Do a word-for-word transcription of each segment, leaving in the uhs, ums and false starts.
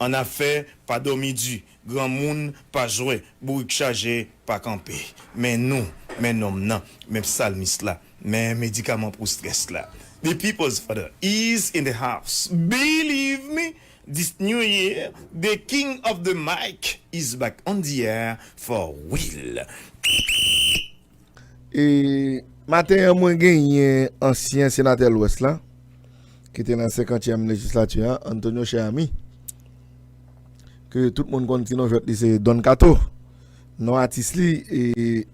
An afè, pa dòmi di, granmoun, pa jwè, bourik chaje, pa kanpe. Men nou, men nonm nan, men psalmis la, men medikaman pou strès la. The people's father is in the house. Believe me, this new year, the king of the mic is back on the air for real. E maten an, mwen genyen ansyen senatè Lwès la, ki te nan senkantyèm lejislati a, Antonio Cheramy, ke tout moun konn ti non jwèt li se Don Kato. Non atis li, e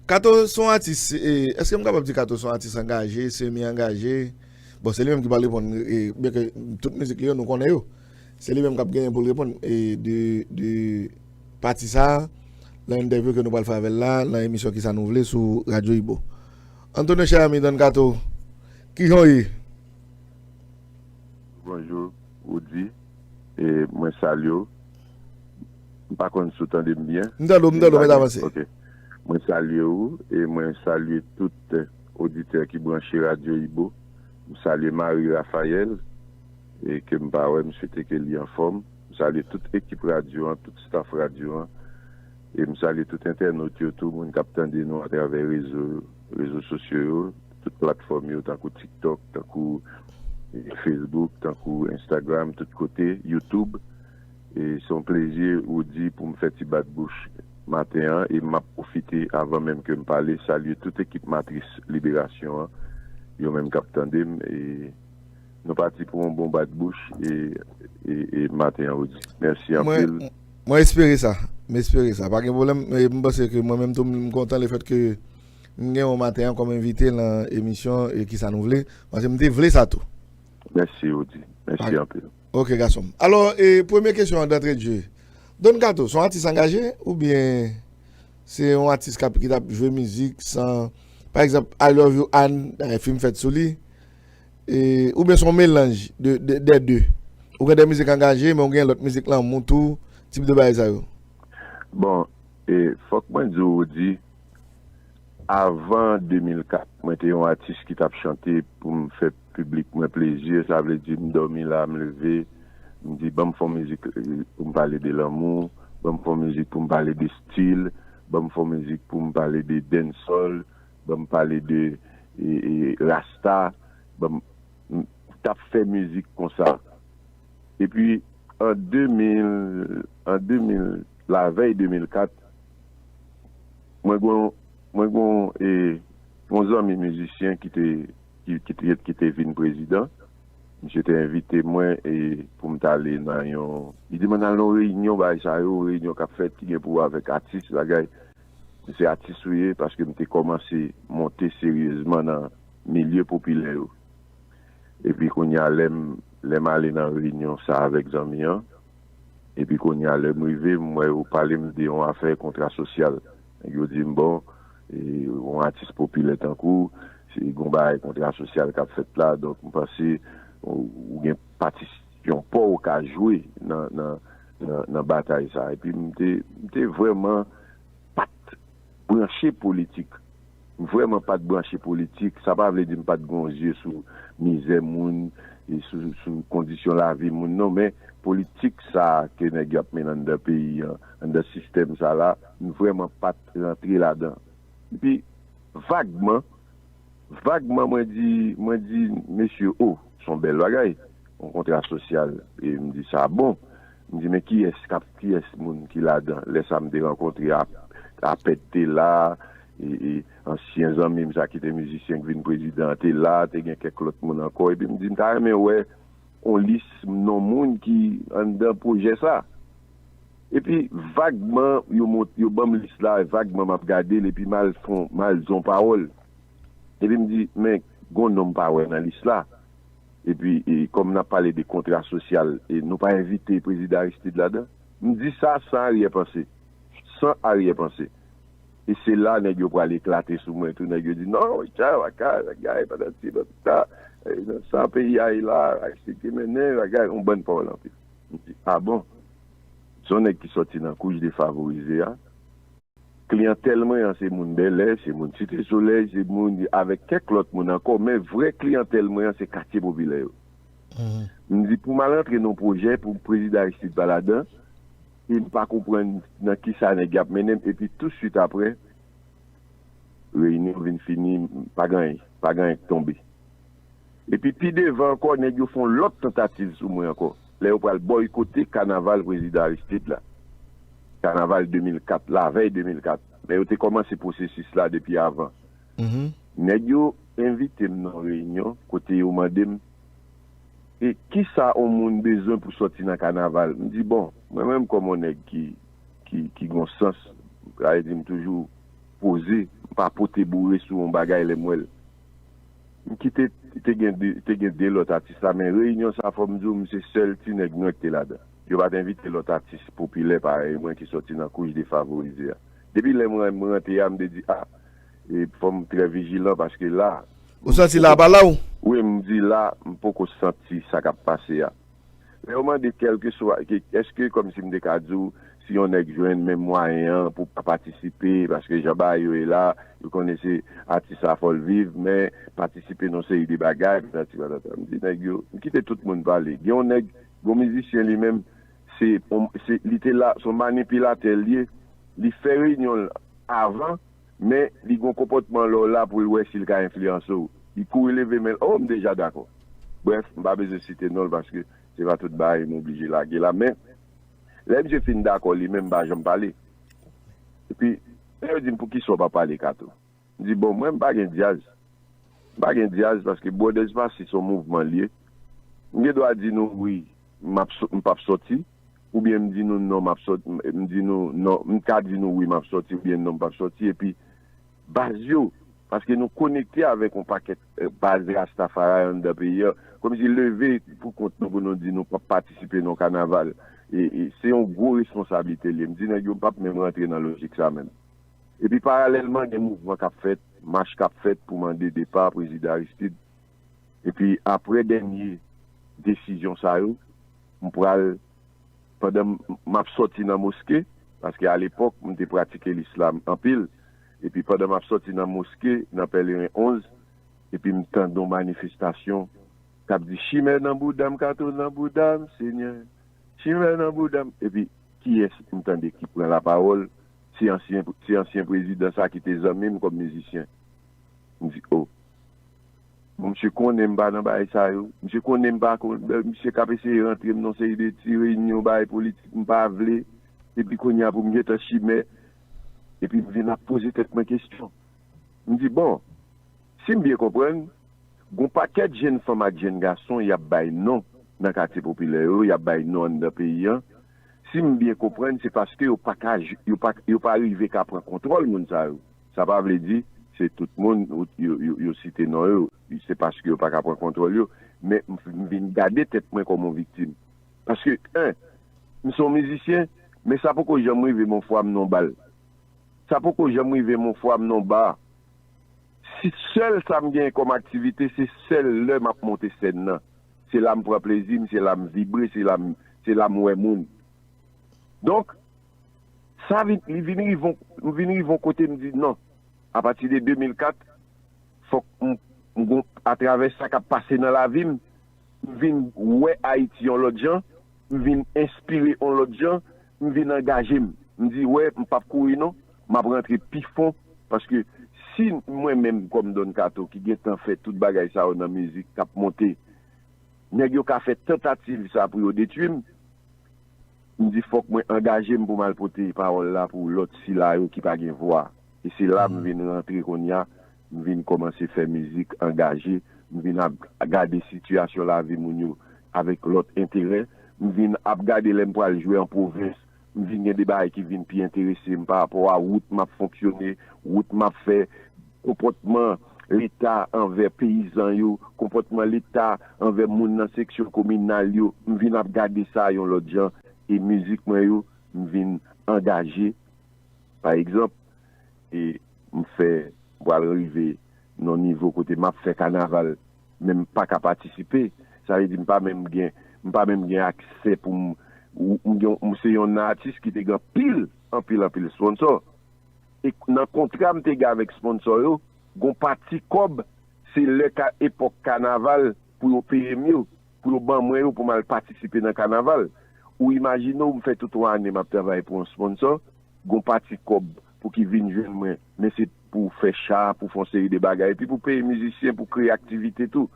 Kato se yon atis, e, èske m kapab di Kato se yon atis angaje, semi angaje? Bon, se li menm ki pral reponn, e, byenke tout mizik li yo, nou konnen yo. Se li menm k ap genyen pou l reponn, e, de, de pati sa a, nan entèvyou ke nou pral fè avè l la, nan emisyon Kisa Nou Vle sou Radyo Ibo. Antonio Cheramy, Don Kato, kijan w ye? Bonjou, Woody. E mwen salye w. M pa konn si w tande m byen. M tande w, m tande w, mèt avanse. Ok. Mwen salye w e mwen salye tout oditè ki branche Radyo Ibo. M salye Marie Raphaël, e ke m pa wè, m swete ke li anfòm. M salye tout ekip radyo an, tout staff radyo an. E m salye tout entènot yo tou, moun k ap tande nou atravè rezo, rezo sosyo yo, tout platfòm yo, tankou TikTok, tankou, e, Facebook, tankou Instagram, tout kote, YouTube. E se yon plezi, Woody, pou m fè ti bat bouch maten an, e m ap pwofite, avan menm ke m pale, salye tout ekip Matris Liberasyon an, yo menm k ap tande m, e nou pati pou yon bon bat bouch, e, e, e maten an, Woody. Mèsi anpil. Mwen espere sa. M espere sa. Pa gen pwoblèm. E m panse ke mwen menm tou, m kontan lefèt ke m gen w maten an kòm envite nan emisyon, e Kisa Nou Vle. Paske m te vle sa tou. Mèsi, Woody. Mèsi anpil. Ok, gason m. Alò, e, premye kesyon an dantre de jeu. Don Kato, se yon atis angaje oubyen se yon atis k ap, ki t ap jwe mizik san, pa egzanp, I Love You Ann, dayè fim fèt sou li, e, oubyen se yon melanj de, de, dè de? Ou gen de mizik angaje, men ou gen lòt mizik lanmou tou, tip de bagay sa yo? Bon, e, fòk mwen di w, Woody, avan de mil kat, mwen te yon atis ki t ap chante pou m fè piblik mwen plezi. Sa vle di, m dòmi la, m leve, m di, ban m fè yon mizik, e, pou m pale de lanmou, ban m fè yon mizik pou m pale de stil, ban m fè yon mizik pou m pale de dancehall, ban m pale de, e, e, rasta, ban m, m t ap fè mizik konsa. Epi, an de mil, an de mil, lavèy de mil kat, mwen gen, mwen gen, e, yon zanmi mizisyen ki te, ki, ki te, ki te vin prezidan. Misye te envite mwen, e, pou m t ale nan yon, li di m ann al nan yon reyinyon, bagay sa yo, reyinyon k ap fèt, ki gen pou wè avèk atis, bagay. Se atis ou ye, paske m te kòmanse monte seryezman nan milye popilè yo. Epi kounye a, lè m, lè m ale nan reyinyon sa avèk zanmi an, epi kounye a, lè m rive, m wè yo pale m de yon afè kontra sosyal. Nèg yo di m, bon, e, yon atis popilè tankou, se gon bagay kontra sosyal k ap fèt la, donk m panse ou, ou gen patisipasyon pa w ou ka jwe nan, nan, nan, nan batay sa. Epi m te, m te vrèman pa t branche politik. M vrèman pa t branche politik. Sa pa vle di m pa t gen yon zye sou mizè moun, e sou, sou kondisyon lavi moun, non, men politik sa a ke nèg yo ap mennen anndan peyi an, anndan sistèm sa la, m vrèman pa t rantre ladan. Epi, vagman, vagman, mwen di, mwen di, mesye, o, se yon bèl bagay, yon kontra sosyal. E m di, sa bon. M di, men kiyès k ap, kiyès moun ki ladan? Lè sa a, m te rankontre a, Apèd te la, e, e, ansyen zanmi m sa ki te mizisyen ki vin prezidan an te la, te gen kèk lòt moun ankò. Epi m di, m ta renmen wè yon lis non moun ki anndan pwojè sa. Epi vagman, yo mont, yo ban m lis la, vagman m ap gade l, epi m al fon, m al di yon pawòl. Epi m di, men, gon non m pa wè nan lis la. Epi, e, kòm n ap pale de kontra sosyal, e nou pa envite prezidan Aristide ladan. M di sa san aryè panse. San aryè panse. E se la nèg yo pral eklate sou mwen tou, nèg yo di, non, Richard, bagay, bagay, patati, patata, e, nan sa peyi a ye la, Aristide ki mennen, bagay, yon bann pawòl anpil. M di, a bon? Se yon nèg ki sòti nan kouch defavorize a. Kliyantèl mwen an se moun Bèlè, se moun Site Solèy, se moun avèk kèk lòt moun ankò, men vrè kliyantèl mwen an se katye popilè yo. M di, pou m al rantre nan yon pwojè, pou Prezidan Aristide pa ladan, e m pa konprann nan ki sa nèg y ap mennen m, epi tou swit apre, reyinyon vin fini, pa gen anyen, pa gen anyen k tonbe. Epi pi devan ankò, nèg yo fè yon lòt tantativ sou mwen ankò. Lè yo pral bòykote kanaval Prezidan Aristide la. Kanaval de mil kat, lavèy de mil kat. Men yo te kòmanse pwosesis la depi avan. Nèg yo envite m nan yon reyinyon kote yo mande m, e kisa yon moun bezwen pou sòti nan kanaval? M di, bon, mwen menm kòm yon nèg ki, ki, ki gon sans, sa vle di m toujou poze, m pa pote boure sou yon bagay lè m wè l. M kite, te gen de, te gen de lòt atis la, men reyinyon sa, fò m di w, m se sèl ti nèg nwè ki te ladan. Yo pa t envite lòt atis popilè parèy mwen ki sòti nan kouch defavorize a. Depi lè mwen, m rantre a, m te di, a, e fò m trè vijilan paske la, Ou santi la pa la w? Wi, m di la, m poko santi sa k ap pase a. Lè yo mande kèlkeswa, ke, èske kòmsi m te ka di w, si yon nèg jwenn menm mwayen an pou pa patisipe, paske jan bagay yo ye la, yo konnen se atis la fò l viv, men patisipe nan seri de bagay, patati patata. M di nèg yo, m kite tout moun pale. Gen yon nèg, gen yon mizisyen li menm, se, se, li te la, se yon manipilatè l ye, li fè reyinyon l avan, men li gen yon konpòtman lè w la pou l wè si l ka enfliyanse w. Li kouri leve men l, o, m deja dakò. Brèf, m pa bezwen site non l paske se pa tout bagay m oblije lage la, men lè misye fin dakò li menm, m pa janm pale. Epi, lè yo di m, poukisa w pa pale, Kato? M di, bon, mwen, m pa gen dyaz. M pa gen dyaz paske Brothers Passy se yon mouvman l ye. M gen dwa di nou wi, m ap sò- m p ap sòti, oubyen m di nou non, m ap sòti, m di nou non, m ka di nou wi, m ap sòti, oubyen non, m p ap sòti, epi baz yo, paske nou konekte avèk yon pakèt eh, baz Rastafari anndan peyi a, kòmsi leve pou kont nou pou nou di nou p ap patisipe nan kanaval. E, e se yon gwo responsablite l ye. M di nèg yo, m p ap menm rantre nan lojik sa menm. Epi paralèlman, gen mouvman k ap fèt, mach k ap fèt pou mande depa Prezidan Aristide. Epi apre dènye desizyon sa yo, m pral, pandan m, m ap sòti nan moske, paske alepòk, m te pratike lislam anpil, epi pandan m ap sòti nan moske, nan Pèleren onz, epi m tande yon manifestasyon k ap di, chimè nan bouda m, Kato nan bouda m, Senyè, chimè nan bouda m. Epi, kiyès m tande ki pran lapawòl? Se ansyen, se ansyen prezidan sa ki te zanmi m kòm mizisyen. M di, o. Bon, misye konnen m pa nan bagay sa yo. Misye konnen m pa kon, misye k ap eseye rantre m nan seri de ti reyinyon, bagay politik, m pa vle. Epi kounye a pou m gentan chimè. Epi m vin ap poze tèt mwen kesyon. M di, bon, si m byen konprann, gon pakèt jenn fanm ak jenn gason, y ap bay non nan katye popilè yo, y ap bay non anndan peyi a. Si m byen konprann, se paske yo pa ka, yo pa, yo pa rive ka pran kontwòl moun sa yo. Sa pa vle di se tout moun yo, yo, yo, yo site non yo, se paske yo pa ka pran kontwòl yo. Men m, m vin gade tèt mwen kòm yon viktim. Paske, en, m se yon mizisyen, men sa poko janm rive m yon fwa m nan bal. Sa poko janm rive m yon fwa m nan ba. Si sèl sa m genyen kòm aktivite, se sèl lè m ap monte sèn nan. Se la m pran plezi m, se la m vibre, se la m, se la m wè moun. Donk, sa vin, li vin rive, m vin rive yon kote m di non. Apati de de mil kat, fòk m, m gon, atravè sa k ap pase nan lavi m, m vin wè Ayiti yon lòt jan, m vin enspire yon lòt jan, m vin angaje m. M di, wè, m p ap kouri non, m ap rantre pi fon, paske si mwen menm kòm Don Kato ki gentan fè tout bagay sa yo nan mizik k ap monte, nèg yo ka fè tantativ sa pou yo detwi m, m di fòk mwen angaje m pou m al pote pawòl la pou lòt sila yo ki pa gen vwa. E se la m vin rantre kounye a, m vin kòmanse fè mizik angaje, m vin ap gade sitiyasyon lavi moun yo avèk lòt enterè, m vin ap gade lè m pral jwe an pwovens, m vin gen de bagay ki vin pi enterese m pa rapò a wout m ap fonksyone, wout m ap fè, konpòtman Leta anvè peyizan yo, konpòtman Leta anvè moun nan seksyon kominal yo, m vin ap gade sa yon lòt jan, e mizik mwen yo, m vin angaje. Pa egzanp, e m fè, m pral rive nan nivo kote m ap fè kanaval, men m pa ka patisipe. Sa vle di m pa menm gen, m pa menm gen aksè pou m, ou- m gen, m se yon atis ki te gen anpil, anpil, anpil sponsò. E nan kontra m te gen avèk sponsò yo, gon pati kòb, se lè ka epòk kanaval pou yo peye m yo. pou yo ban mwen yo pou m al patisipe nan kanaval. Ou imajine w, m fè tout yon ane m ap travay pou yon sponsò, gon pati kòb pou ki vin jwenn mwen, men se pou fè cha, pou fè yon seri de bagay, epi pou peye mizisyen, pou kreye aktivite tou.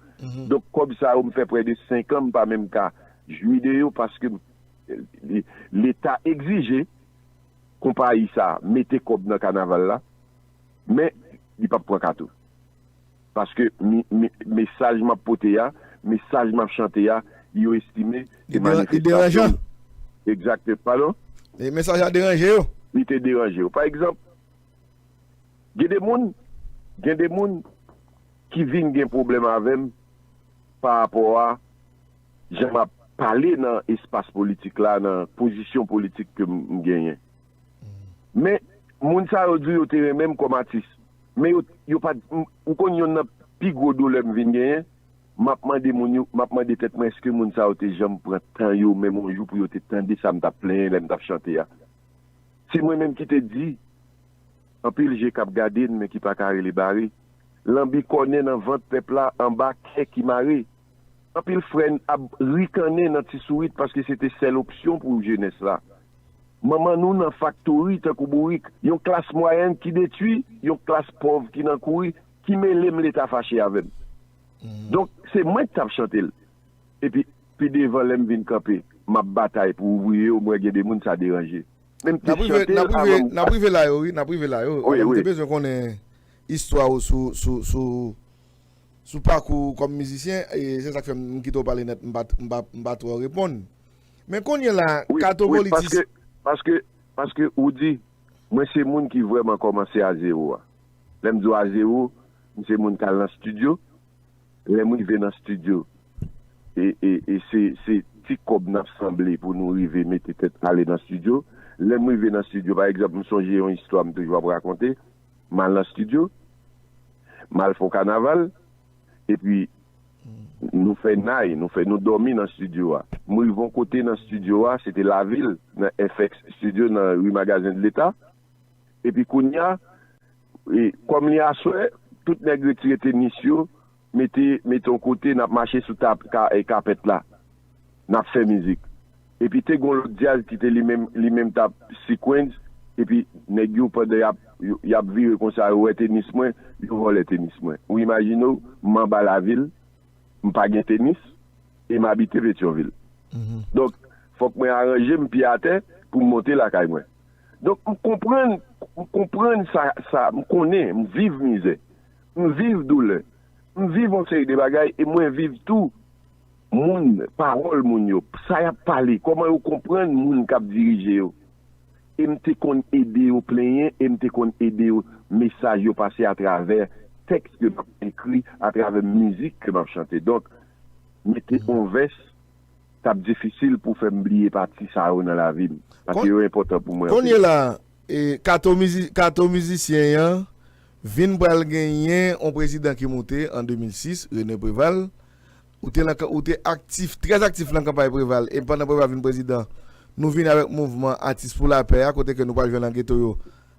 Donk, kòb sa yo, m fè prè de senk an, m pa menm ka jwi de yo, paske, eh, Leta egzije konpayi sa mete kòb nan kanaval la, men li p ap pran kato. Paske mi, mi, mesaj m ap pote a, mesaj m ap chante a, yo estime se manifestasyon. Li deran-, li deranje. Egzakte, padon? E mesaj la deranje yo. Li te deranje yo. Pa egzanp, gen de moun, gen de moun ki vin gen pwoblèm avè m pa rapò a jan m ap pale nan espas politik la, nan pozisyon politik ke m, m genyen. Men, moun sa yo di yo te renmen m kòm atis. Men yo, yo pa, m, ou konn yonn nan pi gwo doulè m vin genyen, m ap mande moun yo, m ap mande tèt mwen, èske moun sa yo te janm pran tan yo, menm yon jou, pou yo te tande sa m t ap plenyen lè m t ap chante a? Se mwen menm ki te di, anpil je k ap gade n, men ki pa ka rele bare. Lanbi kònen nan vant pèp la, anba kè ki mare. Anpil frè n ap rikannen nan ti sourit paske se te sèl opsyon pou jenès la. Manman nou nan faktori tankou bourik, yon klas mwayèn ki detwi, yon klas pòv ki nan kouri, ki mele m Leta fache avè m. Donk, se mwen k t ap chante l. Epi, pi devan, lè m vin kanpe, m ap batay pou ouvriye yo, m wè gen de moun sa deranje. Men m te chante l avan m. N ap rive la yo, wi, n ap rive la yo. Wi, wi. Mwen, m te bezwen konnen istwa w sou, sou, sou, sou pakou w kòm mizisyen, e se sa k fè m, m kite w pale nèt, m pa, m pa, m pa twò reponn. Men kounye a la, wi, Kato wi, Politis. Paske, paske, paske, ou di, mwen se moun ki vrèman kòmanse a zewo a. Lè m di w a zewo, m se moun k al nan estidyo. Lè m rive nan estidyo, e, e, e se, se ti kòb n ap sanble pou nou rive mete tèt ale nan estidyo. Lè m rive nan estidyo, pa egzanp, m sonje yon istwa m toujou ap rakonte. M al nan estidyo, m al fè yon kanaval, epi nou fè nay, nou fè, nou dòmi nan estidyo a. M rive yon kote nan estidyo a, se te Lavil, nan F X Studio, nan ri Magazen de Leta. Epi kounye a, e, kòm li aswè, tout nèg retire tenis yo, mete, mete yon kote, n ap mache sou tap-, ka-, e, kapèt la. N ap fè mizik. Epi te gon lòt djaz ki te li menm, li menm t ap sequence, epi nèg yo pandan y ap, yo, y ap vire konsa, yo wè tenis mwen, yo vòlè tenis mwen. Ou imajine w, m anba Lavil, m pa gen tenis, e m abite Petyonvil. Donk, fòk mwen aranje m pye atè pou m monte lakay mwen. Donk, m konprann, m konprann sa, sa, m konnen, m viv mizè, m viv doulè, m viv yon seri de bagay, e mwen viv tou moun, pawòl moun yo, sa y ap pale, kòman yo konprann moun k ap dirije yo. E m te konn ede yo plenyen, e m te konn ede yo, mesaj yo pase atravè tèks ke m ap ekri, atravè mizik ke m ap chante. Donk, mete yon vès, t ap difisil pou fè m bliye pati sa yo nan lavi m. Paske yo enpòtan pou mwen anpil. Kounye a la, e, Kato mizi-, Kato mizisyen an vin pral genyen yon prezidan ki moute an de mil sis, René Préval. Ou te nan, ou te aktif, trè aktif nan kanpay Préval. E pandan Préval vin prezidan, nou vin avèk mouvman Atis pou Lapè a, kote ke nou pral jwe nan geto yo.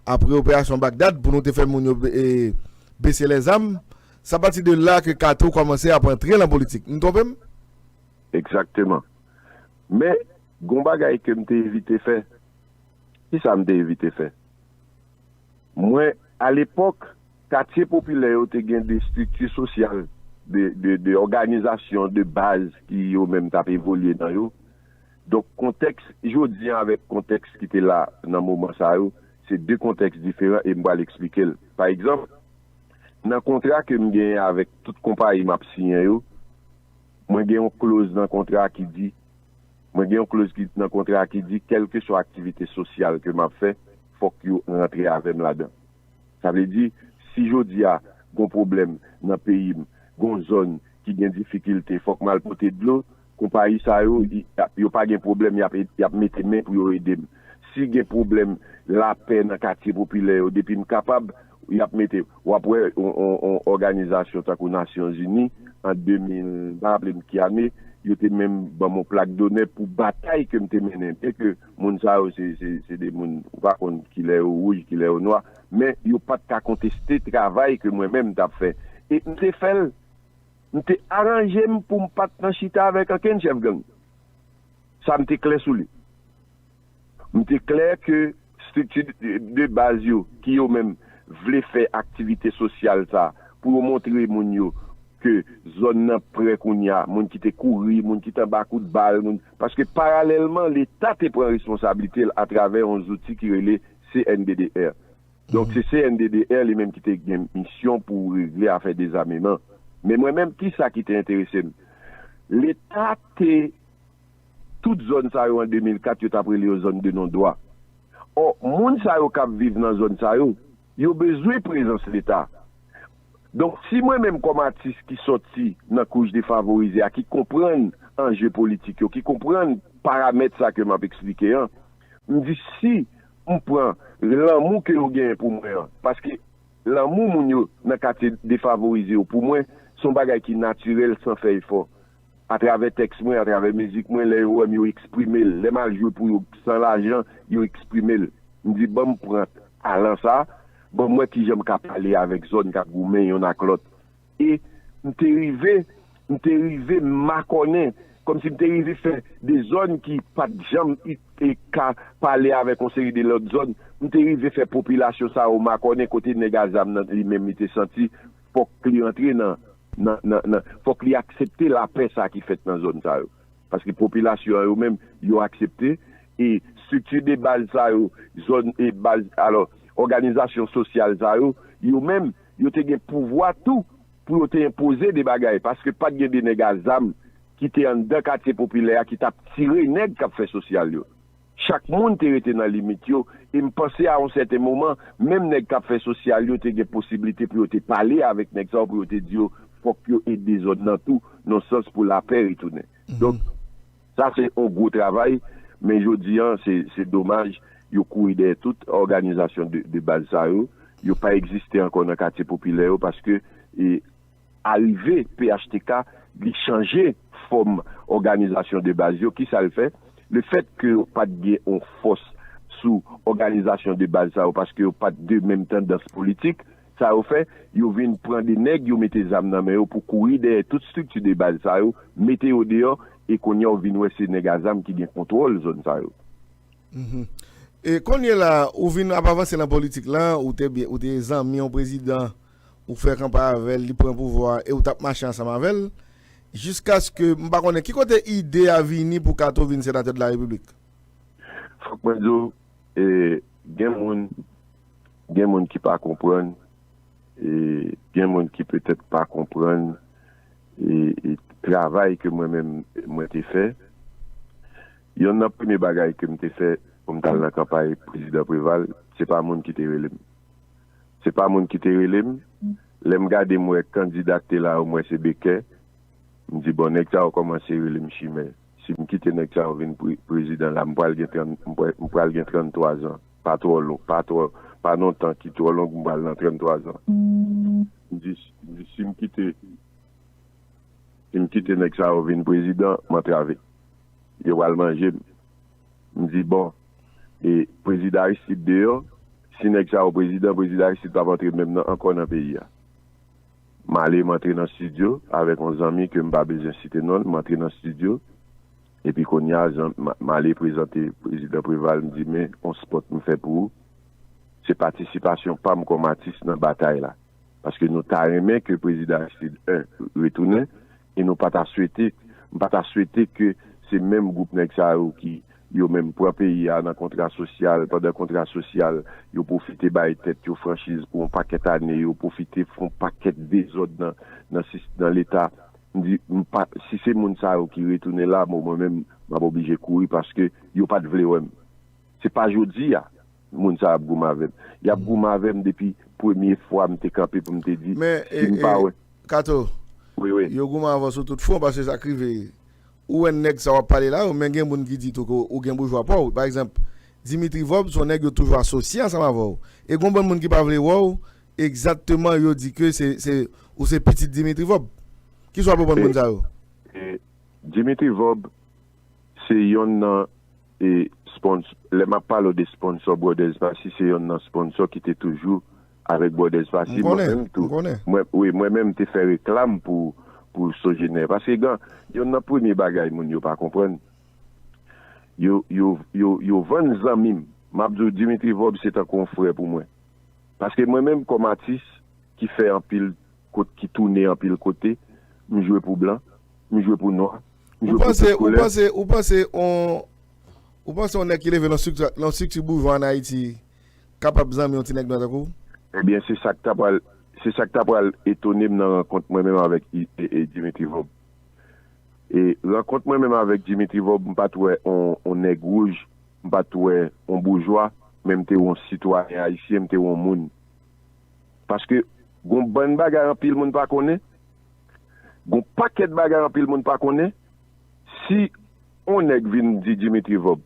Apre operasyon Bagdad, pou nou te fè moun yo be-, e, bese lèzam. Se apati de la ke Kato kòmanse ap antre nan politik. M twonpe m? Egzakteman. Men, gon bagay ke m te evite fè. Kisa m te evite fè? Mwen, alepòk, katye popilè yo te gen de estrikti sosyal, de, de, de òganizasyon de baz ki yo menm t ap evolye nan yo. Donk, kontèks jodi a avèk kontèks ki te la nan moman sa yo, se de kontèks diferan e m pral eksplike l. Pa egzanp, nan kontra ke m genyen avèk tout konpayi m ap siyen yo, mwen gen yon kloz nan kontra ki di, mwen gen yon kloz ki, nan kontra ki di, kèlkeswa aktivite sosyal ke m ap fè, fòk yo rantre avè m ladan. Sa vle di, si jodi a gon pwoblèm nan peyi m, gon zòn ki gen difikilte, fòk m al pote dlo, konpayi sa yo, y ap, yo pa gen pwoblèm, y ap, y ap mete men pou yo ede m. Si gen pwoblèm lapè nan katye popilè yo, depi m kapab, y ap mete, w ap wè, on, on, on òganizasyon tankou Nasyonzini, an de mil, m pa raple m ki ane, yo te menm ban m on plak donè pou batay ke m te mennen. Byenke moun sa yo, se, se, se de moun, ou pa konn kilè yo wouj, kilè yo nwa, men yo pa t ka konteste travay ke mwen menm m t ap fè. E m te fè l, M te aranje m pou m pa t nan chita avèk ankenn chèf gang. Sa m te klè sou li. M te klè ke estrikti de, de baz yo, ki yo menm vle fè aktivite sosyal sa, pou yo montre moun yo ke zòn nan prè kounye a, moun ki te kouri, moun ki te anba kout bal, moun, paske paralèlman, Leta te pran responsablite l atravè yon zouti ki rele C N D D R. Donk, se C N D D R li menm ki te gen misyon pou regle afè dezameman. Men mwen menm, ki sa ki te enterese m? Leta te, tout zòn sa yo an de mil kat, yo t ap rele yo zòn de non dwa. Ò, moun sa yo k ap viv nan zòn sa yo, yo bezwen prezans Leta. Donk, si mwen menm kòm atis ki sòti nan kouch defavorize a, ki konprann anje politik yo, ki konprann paramèt sa ke m ap eksplike an, m di si m pran lanmou ke yo genyen pou mwen an, paske lanmou moun yo nan katye defavorize yo pou mwen, se yon bagay ki natirèl san fè efò. Atravè tèks mwen, atravè mizik mwen, lè yo wè m, yo eksprime l. Lè m al jwe pou yo san lajan, yo eksprime l. M di, "Ban m pran talan sa, ban m wè kijan m ka pale avèk zòn k ap goumen yonn ak lòt." E m te rive, m te rive makònen, kòmsi m te rive fè de zòn ki pa t janm i-, e ka pale avèk yon seri de lòt zòn, m te rive fè popilasyon sa yo makònen kote nèg a zam nan li menm li te santi fòk li antre nan, nan, nan, nan, fòk li aksepte lapè sa ki fèt nan zòn sa yo. Paske popilasyon an yo menm, yo aksepte, e estrikti de baz sa yo, zòn e baz, alò, òganizasyon sosyal sa yo, yo menm, yo te gen pouvwa tou pou yo te enpoze de bagay, paske pa t gen de nèg a zam ki te anndan katye popilè a ki t ap tire nèg k ap fè sosyal yo. Chak moun te rete nan limit yo, e m panse a yon sèten moman, menm nèg k ap fè sosyal yo te gen posiblite pou yo te pale avèk nèg sa yo, pou yo te di yo fòk yo ede zòn nan tou, nan sans pou lapè retounen. Donk, sa se yon gwo travay, men jodi an, se, se domaj, yo kouri dèyè tout òganizasyon de, de baz sa yo. Yo pa egziste ankò nan katye popilè yo, paske, e, arive P H T K, li chanje fòm òganizasyon de baz yo. Ki sa l fè? Lefèt ke yo pa t gen yon fòs sou òganizasyon de baz sa yo, paske yo pa t de menm tandans politik, sa yo fè, yo vin pran de nèg, yo mete zam nan men yo pou kouri dèyè tout estrikti de baz sa yo, mete yo deyò, e kounye a w vin wè se nèg a zam ki gen kontwòl zòn sa yo. Mhm. E kounye la, ou vin ap avanse nan politik la, ou te byen, ou te zanmi yon prezidan, ou fè kanpay avè l, li pran pouvwa a, e ou t ap mache ansanm avè l, jiskaske, m pa konnen ki kote ide a vini pou Kato vin senatè de la Repiblik. Fòk mwen di w, e, gen moun, gen moun ki pa konprann, e, gen moun ki petèt pa konprann, e, e, travay ke mwen menm mwen te fè. Yonn nan premye bagay ke m te fè pou m t al nan kanpay Prezidan Preval, se pa moun ki te rele m. Se pa moun ki te rele m. Lè m gade, m wè kandida k te la yo, m wè se Baker. M di, "Bon, nèg sa yo kòmanse rele m chimè. Si m kite nèg sa yo vin pre-, prezidan la, m pral gen trant, m pral, m pral gen tranntwa zan. Pa twò lon, pa twò, pa nan yon tan ki twò long, m pral nan tranntwa zan." M di, m di, "Si m kite, si m kite nèg sa yo vin prezidan, m antrave. Yo pral manje m." M di, "Bon, e prezidan Aristide deyò, si nèg sa yo prezidan, prezidan Aristide p ap antre menm nan, ankò nan peyi a." M ale, m antre nan estidyo avèk yon zanmi ke m pa bezwen site non l, m antre nan estidyo, epi kounye a, zan-, m, m ale prezante Prezidan Preval, m di, "Men, yon spòt m fè pou ou, se patisipasyon pa m kòm atis nan batay la." Paske nou ta renmen ke Prezidan Aristide en retounen, e nou pa ta swete, m pa ta swete ke se menm gwoup nèg sa yo ki, yo menm, pran peyi a nan kontra sosyal, pandan kontra sosyal, yo pwofite bay tèt yo franchiz pou yon pakèt ane, yo pwofite fè yon pakèt dezòd nan, nan sis-, nan Leta. M di, m pa, si se moun sa yo ki retounen la, bon, mwen menm, m ap oblije kouri paske yo pa t vle wè m. Se pa jodi a moun sa y ap goumen avè m. Y ap goumen avè m depi premye fwa m te kanpe pou m te di, men, si e, m pa e, wè. Kato, wi, wi, yo goumen avè w sou tout fwon, paske sa k rive, ou wè nèg sa w ap pale la yo, men gen moun ki di tou ke ou gen boujwa pa w. Pa egzanp, Dimitri Vorbe, se yon nèg yo toujou asosye ansanm avè w. E gen yon bann moun ki pa vle wè w, egzakteman, yo di ke se, se, ou se pitit Dimitri Vorbe. Kisa w ap reponn moun sa yo? E, e, Dimitri Vorbe, se yonn nan, e, spons-, lè m ap pale w de sponsò Brothers Passy, se yonn nan sponsò ki te toujou avèk Brothers Passy. M konnen, mwen menm tou, m konnen. Mwen, wi, mwen menm te fè reklam pou, pou Sogener. Paske gen, yonn nan premye bagay moun yo pa konprann, yo, yo, yo, yo vann zanmi m. M ap di w, Dimitri Vorbe se tankou yon frè pou mwen. Paske mwen menm kòm atis ki fè anpil kot, ki tounen anpil kote, m jwe pou blan, m jwe pou nwa, m jwe pou tout koulè. Ou panse, ou panse, ou panse on, ou panse on nèg ki leve nan strikti, nan strikti boujwa an Ayiti kapab zanmi yon ti nèg nwa tankou w? Ebyen, se sa k ta pral, se sa k ta pral etone m nan rankont mwen menm avèk I-, e, e Dimitri Vorbe. E rankont mwen menm avèk Dimitri Vorbe, m pa t wè on, on nèg wouj, m pa t wè on boujwa, men m te wè on sitwayen ayisyen, m te wè on moun. Paske gon bann bagay anpil moun pa konnen, gon pakèt bagay anpil moun pa konnen. Si on nèg vin di Dimitri Vorbe,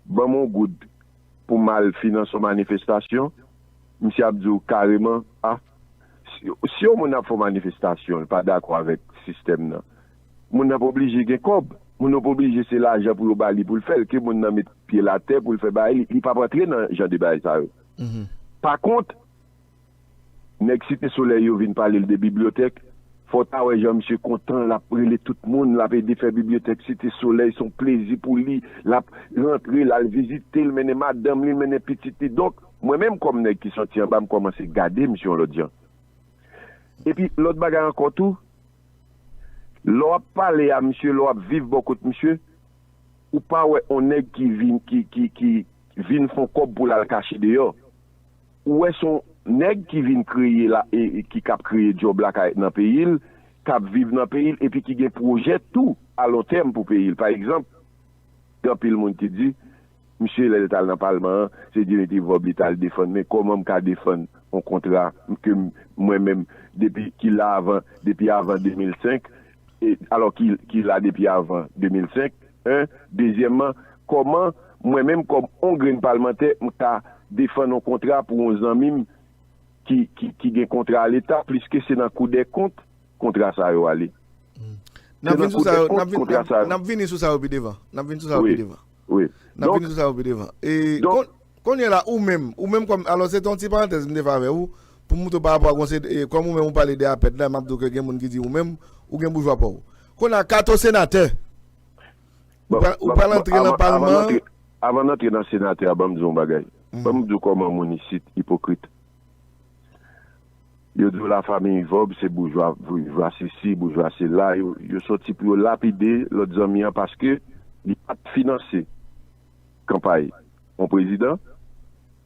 ban m on goud pou m al finanse yon manifestasyon, misye ap di w kareman, a, si, si yon moun ap fè yon manifestasyon, li pa dakò avèk sistèm nan, moun nan pa oblije gen kòb. Moun nan pa oblije se lajan pou yo ba li pou l fè l, ke moun nan met pye l atè pou l fè bagay li, li p ap antre nan jan de bagay sa yo. Pa kont, nèg Site Solèy yo vin pale l de bibliyotèk, fò w ta wè jan misye kontan, l ap rele tout moun, l ap ede fè bibliyotèk Site Solèy, se yon plezi pou li, l ap rantre, l al vizite, l mennen madanm li, l mennen pitit li. Donk, mwen menm kòm nèg ki sòti anba, m kòmanse gade misye yon lòt jan. Epi, lòt bagay ankò tou, lè w ap pale a misye, lè w ap viv bò kot misye, ou pa wè on nèg ki vin, ki, ki, ki vin fè on kòb pou l al kache deyò. Ou wè se on nèg ki vin kreye la, e, e ki k ap kreye djòb lakay nan peyi l, k ap viv nan peyi l, epi ki gen pwojè tou a lon tèm pou peyi l. Pa egzanp, gen anpil moun ki di, misye, lè l t al nan palman an, se Dimitri Vorbe li t al defann. Men kòman m ka defann on kontra ke m, mwen menm, depi ki la avan, depi avan de mil senk, e, alò ki, ki la depi avan de mil senk, en? Dezyèmman, kòman mwen menm, kòm on grenn palmantè, m ka defann on kontra pou on zanmi m ki, ki, ki gen kontra Leta, pliske se nan Kou dè Kont kontra sa yo ale. N ap vin sou sa yo, n ap vin, n ap, n ap vini sou sa yo pi devan. N ap vin sou sa yo pi devan. Wi. N ap vini sou sa yo pi devan. E kon-, kounye a la, ou menm, ou menm kòm, alò, se te yon ti parantèz m te fè avè ou, pou m montre w pa rapò a konsèy, e, kòm ou menm ou pale de APED la, m ap di w ke gen moun ki di ou menm, ou gen boujwa pa w. Kounye a, Kato senatè. Ou pral, ou pral antre nan palman an. Avan n antre nan senatè a, ban m di w yon bagay. Ban m di w kòman moun isit ipokrit. Yo di w lafanmi Vorbe se boujwa, boujwa sesi, boujwa sela. Yo, yo sòti pou yo lapide lòt zanmi an paske li pa t finanse kanpay yon prezidan.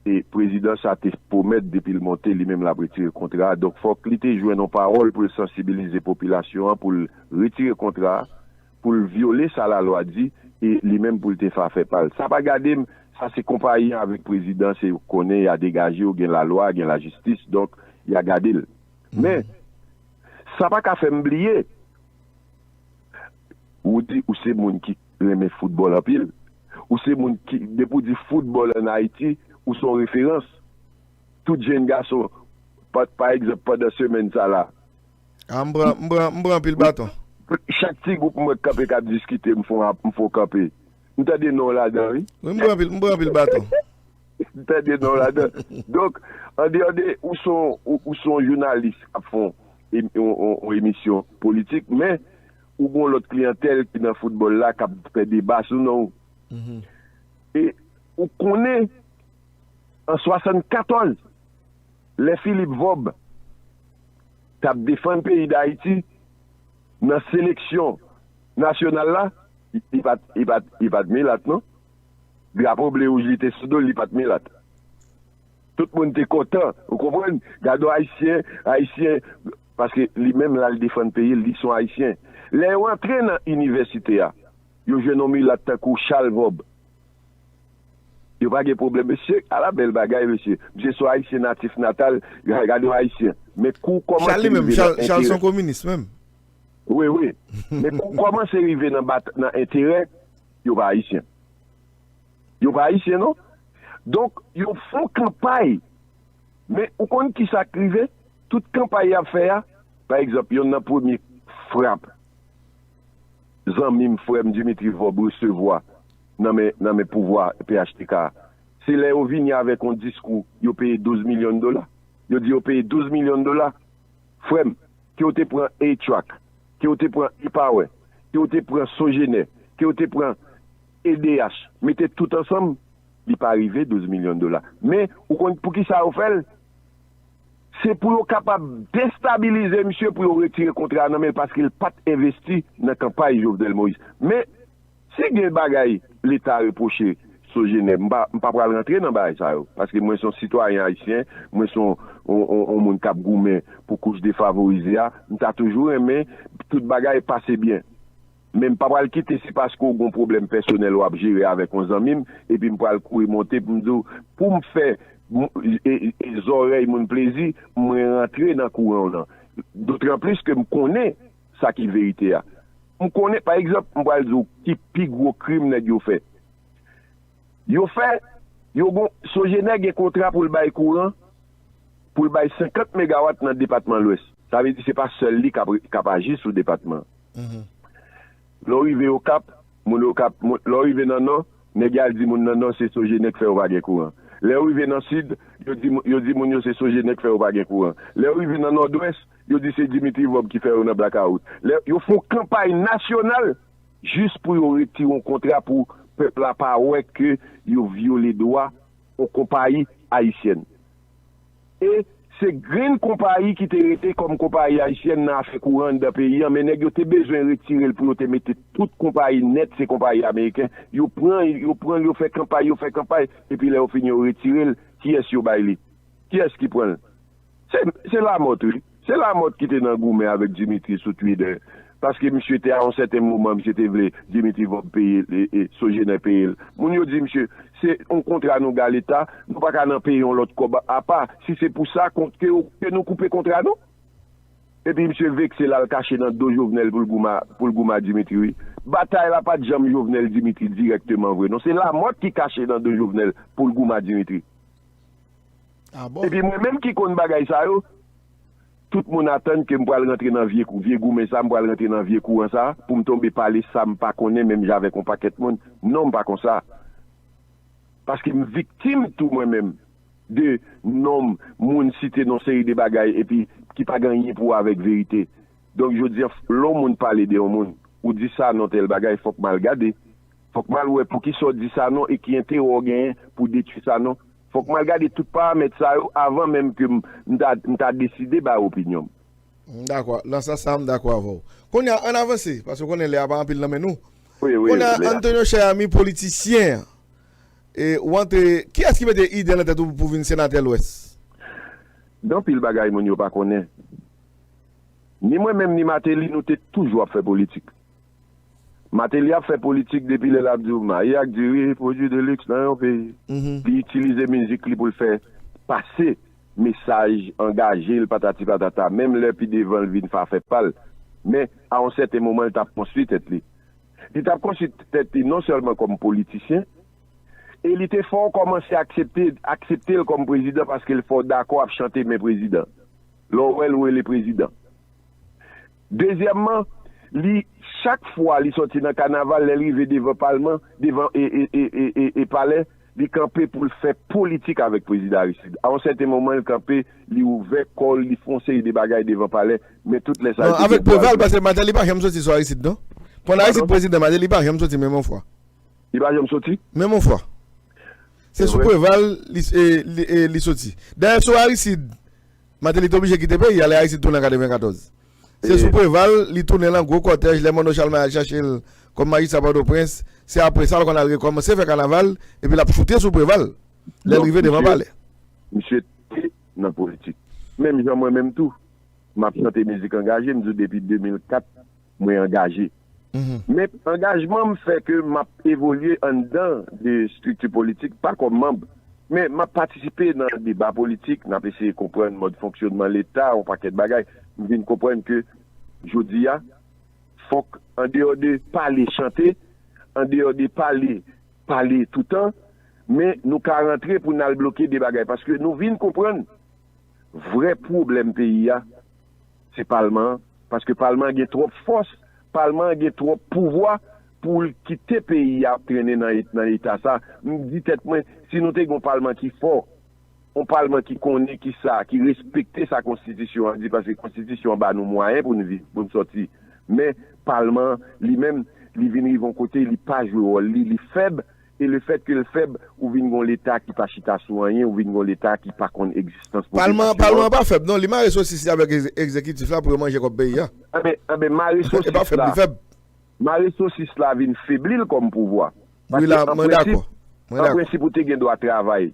E prezidan sa te pwomèt depi l monte, li menm l ap retire kontra a. Donk, fòk li te jwenn yon pawòl pou l sansibilize popilasyon an, pou l retire kontra a, pou l vyole sa lalwa di, e li menm pou l te fè afè pa l. Sa pa gade m, sa se konpayi an avèk prezidan, se yo konnen, y a degaje yo, gen lalwa, gen lajistis, donk, y a gade l. Men, sa pa ka fè m bliye, Roody, ou se moun ki renmen foutbòl anpil. Ou se moun ki, depi w di foutbòl ann Ayiti, ou se yon referans. Tout jenn gason, pa, pa egzanp, pandan semèn sa la, a, m pran, m pran, m pran anpil baton. Chak ti gwoup m wè k kanpe k ap diskite, m fè w, m fè w kanpe. M tande non w ladan, wi. Wi, m pran anpil, m pran anpil baton. M tande non w ladan. Donk, andeyò de ou se yon, ou, ou se yon jounalis k ap fè yon, em-, yon, yon, yon emisyon politik, men ou gen yon lòt kliyantèl ki nan foutbòl la k ap fè deba sou non w. E ou konnen, an swasannkatòz, lè Philippe Vorbe t ap defann peyi Dayiti nan seleksyon nasyonal la, li, li pa t, li pa t, li pa t milat, non. Drapo ble wouj li te sou do l, li pa t milat. Tout moun te kontan, ou konprann? Gade yon Ayisyen, Ayisyen, paske li menm l al defann peyi l, li se yon Ayisyen. Lè yo antre nan inivèsite a, yo jwenn yon milat tankou Charles Vorbe. Yo pa gen pwoblèm, mesye, ala bèl bagay, mesye. Mesye se yon Ayisyen natif natal, ga-, gade yon Ayisyen. Men kou kòmanse rive nan enterè. Charles li menm, Charles, Charles se yon kominis menm. Wi, wi. Men kou kòmanse rive nan bat-, nan enterè, yo pa Ayisyen. Yo pa Ayisyen, non. Donk, yo fè yon kanpay. Men, ou konn ki sa k rive? Tout kanpay y ap fè a, pa egzanp, yonn nan premye frap zanmi m, frè m Dimitri Vorbe resevwa nan men, nan men pouvwa P H T K a, se lè yo vini avèk yon diskou, yo peye douz milyon dola. Yo di yo peye douz milyon dola. Frè m, ke w te pran A-Track, ke w te pran Epawen, ke w te pran Sogener, ke w te pran E D H, mete tout ansanm, li pa rive douz milyon dola. Men, ou konn poukisa yo fè l? Se pou yo kapab destabilize misye, pou yo retire kontra a nan men l, paske l pa t envesti nan kanpay Jovenel Moïse. Men, si gen bagay Leta repwoche Sogener, m pa, m pa pral rantre nan bagay sa yo, paske mwen se yon sitwayen ayisyen, mwen se yon, yon, yon, yon moun k ap goumen pou kouch defavorize a, m ta toujou renmen tout bagay pase byen. Men m pa pral kite se paske w gen yon pwoblèm pèsonèl w ap jere avèk yon zanmi m, epi m pral kouri monte pou m di w, pou m fè m- e- e- e zòrèy moun plezi, mwen rantre nan kouran w lan. Dotranplis ke m konnen sa ki verite a. M konnen, pa egzanp, m pral di w ki pi gwo krim nèg yo fè. Yo fè, yo gon, Sogener gen kontra pou l bay kouran, pou l bay senkant megawat nan depatman Lwès. Sa vle di se pa sèl li k ap, k ap aji sou depatman. Lè w rive Okap, moun Okap, moun- lè w rive nan Nò, nèg yo al di moun nan Nò se Sogener k fè yo pa gen kouran. Lè yo rive nan Sid, yo di, yo di moun yo se Sogener k fè yo pa gen kouran. Lè yo rive nan Nòdwès, yo di se Dimitri Vorbe ki fè yo nan blakawout. Lè yo fè yon kanpay nasyonal jis pou yo retire yon kontra pou pèp la pa wè ke yo vyole dwa yon konpayi ayisyèn. E se grenn konpayi ki te rete kòm konpayi ayisyèn nan afè kouran anndan peyi a, men nèg yo te bezwen retire l pou yo te mete tout konpayi nèt, se konpayi ameriken. Yo pran, yo pran, yo fè kanpay, yo fè kanpay, epi lè yo fini, yo retire l. Kiyès yo bay li? Kiyès ki pran l? Se, se Lamòt, wi. Se Lamòt ki te nan goumen avèk Dimitri sou Twitter. Paske misye te, a yon sèten moman, misye te vle Dimitri Vorbe peye, e, e, Sogener peye l. Moun yo di misye, se yon kontra nou gen a Leta, nou pa ka nan peye yon lòt kòb apa. Si se pou sa, kont ke, ke nou koupe kontra nou. Epi misye vekse l al kache nan do Jovenel pou l goumen, pou l goumen Dimitri, wi. Batay la pa t janm Jovenel Dimitri dirèkteman vre, non. Se Lamòt ki kache nan do Jovenel pou l goumen Dimitri. Ah bon? Epi mwen menm ki konn bagay sa yo, tout moun atann ke m pral rantre nan vye kou, vye goumen sa, m pral rantre nan vye kouran sa, pou m tonbe pale sa m pa konnen, menm jan avèk yon pakèt moun. Non, m pa konsa. Paske m viktim tou mwen menm de non moun site nan seri de bagay epi ki pa gen anyen pou wè avèk verite. Donk, jodi a, lè yon moun pale de yon moun, ou di Sanon tèl bagay, fòk m al gade. Fòk m al wè poukisa w di Sanon e ki enterè w genyen pou detwi Sanon. Fòk m al gade tout paramèt sa yo avan menm ke m, m ta, m ta deside bay opinyon m. M dakò. Nan sans sa, m dakò avè w. Kounye a, ann avanse, paske w konnen lè a pa anpil nan men nou. Wi, wi, kounye a, lè a. Antonio Chayami, politisyen, e, ou antre, kiyès ki mete ide nan tèt ou pou vin senatè Lwès? Gen anpil bagay moun yo pa konnen. Ni mwen menm, ni Martelly, nou te toujou ap fè politik. Martelly ap fè politik depi lè l ap di w mayi ak diri, pwodui de liks nan yon peyi. Li itilize mizik li pou l fè pase mesaj, angaje l, patati patata. Menm lè pi devan l vin fè afè pa l. Men, a yon sèten moman, l t ap konstwi tèt li. Li t ap konstwi tèt li non sèlman kòm politisyen, e li te fè w kòmanse aksepte, aksepte l kòm prezidan paske l fè w dakò ap chante men prezidan. Lè w wè l rele prezidan. Dezyèmman, li, chak fwa li sòti nan kanaval, lè l rive devan palman, devan e, e, e, e, e, e palè, li kanpe pou l fè politik avèk prezidan Aristide. A yon sèten moman, li kanpe, li ouvè kò l, li fè yon seri de bagay devan palè, men tout lè sa, non, li te gen avèk dwa Preval, l. Paske Martelly pa janm soti sou Aristide, non? Pandan Aristide prezidan, Martelly pa janm soti menm yon fwa. Li pa janm soti? Menm yon fwa. Se sou Preval li, e, li, e, li soti. Dayè, sou Aristide, Martelly te oblije kite peyi a lè Aristide tounen an katrevenkatòz. Se sou Preval li tounen lan gwo kòtèj, lè Manno Chalmay al chache l kòm majistra Pòtoprens. Se apre sa l konn al rekòmanse fè kanaval, epi l ap choute sou Preval lè l rive devan palè. Misye te nan politik. Menm jan mwen menm tou, m ap chante mizik angaje, m di w depi de mil kat, mwen angaje. Men angajman m fè ke m ap evolye anndan de estrikti politik, pa kòm manm, men m ap patisipe nan deba politik, n ap eseye konprann mòd fonksyònman Leta, yon pakèt bagay. M vin konprann ke jodi a, fòk, andeyò de pale chante, andeyò de pale, pale toutan, men nou ka rantre pou n al bloke de bagay, paske nou vin konprann vrè pwoblèm peyi a, se palman an, paske palman an gen twòp fòs, palman an gen twòp pouvwa pou l kite peyi a ap trennen nan, nan eta sa. M di tèt mwen, si nou te gen yon palman ki fò, yon palman ki konnen kisa, ki respekte sa konstitisyon an di, paske konstitisyon an ba nou mwayen pou n viv, pou n sòti, Men, palman an, li menm, li vin rive yon kote, li pa jwe wòl li, li fèb, e lefètke l fèb, ou vin gon Leta ki pa chita sou anyen, ou vin gon Leta ki pa konn egzistans popilasyon an. Palman an pa fèb, non, li mare sosis li avèk egze-, egzekitif la pou yo manje kòb peyi a. Anben, anben, mare sosis la, mare sosis la vin febli l kòm pouvwa. Wi, la, mwen dakò. An prensip, ou te gen dwa travay.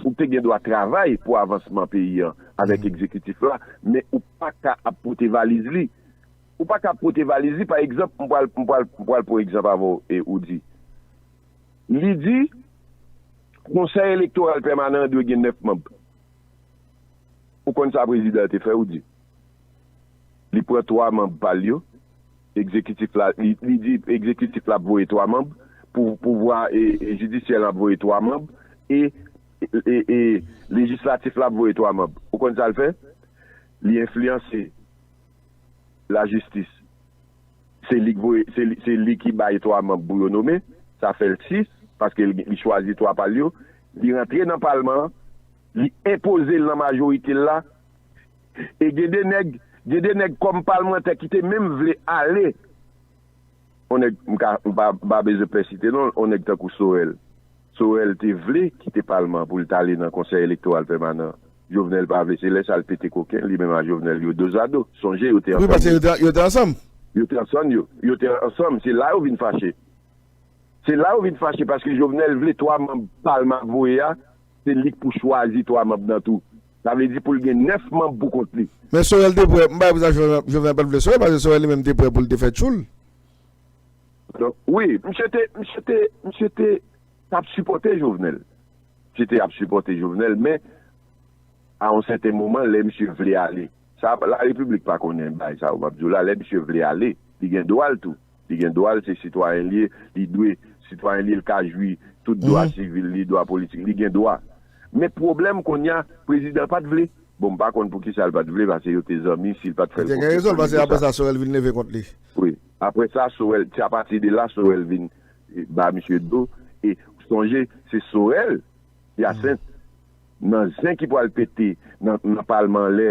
Ou te gen dwa travay pou avansman peyi an avèk egzekitif la, men ou pa ka ap pote valiz li. Ou pa ka ap pote valiz li, pa egzanp, m pral, m pral, m pral pran egzanp avè w, e, ou di. Li di, Konsèy Elektoral Pèmanan an dwe gen nèf manm. Ou konn sa prezidan an te fè, ou di. Li pran twa manm pa l yo, egzekitif la, li, li di egzekitif la ap voye twa manm, pou, pouvwa, e, e, jidisyè la ap voye twa manm, e, e, e, e lejislatif la ap voye twa manm. Ou konn sa l fè? Li enfliyanse lajistis. Se li k voye, se li, se li ki bay twa manm pou yo nome, sa fè l sis, paske li, li chwazi twa pa l yo, li rantre nan palman an, li enpoze l nan majorite l la, e gen de nèg, gen de nèg kòm palmantè ki te menm vle ale. On nèg, m ka, m pa, m pa bezwen pè site non l, on nèg tankou Sorel. Sorel te vle kite palman pou l t ale nan Konsèy Elektoral Pèmanan. Jovenel pa vle, se lè sa l pete koken, li menm a Jovenel, yo dozado. Sonje, yo te ansanm. Wi, paske yo te, yo te ansanm. Yo te ansanm, yo. Yo te ansanm, se la yo vin fache. Se la yo vin fache, paske Jovenel vle twa manm palman ap voye a, se li k pou chwazi twa manm nan tou. Sa vle di pou l gen nèf manm pou kont li. Men Sorel te prè, m pa wè pou sa Jovenel, Jovenel pa t vle Sorel, paske Sorel li menm te prè pou l te fè tchoul. Donk, wi, misye te, misye te, misye te t ap sipòte Jovenel. Misye te ap sipòte Jovenel, men a yon sèten moman, lè misye vle ale, sa, Larepiblik pa konnen bagay sa yo m ap di w la, lè misye vle ale, li gen dwa l tou. Li gen dwa l, se sitwayen l ye, li dwe, sitwayen l ye, l ka jwi tout dwa sivil li, dwa politik, li gen dwa. Men pwoblèm kounye a, prezidan pa t vle. Bon, m pa konn poukisa l pa t vle, paske yo te zanmi, si l pa t fè l konfyans, se pou sa. Li te gen rezon l, paske apre sa, Sorel vin leve kont li. Wi. Apre sa, Sorel, se apati de la, Sorel vin, e, ba misye do. E sonje, se Sorel Yasent, nan zen ki pral pete nan, nan palman an, lè,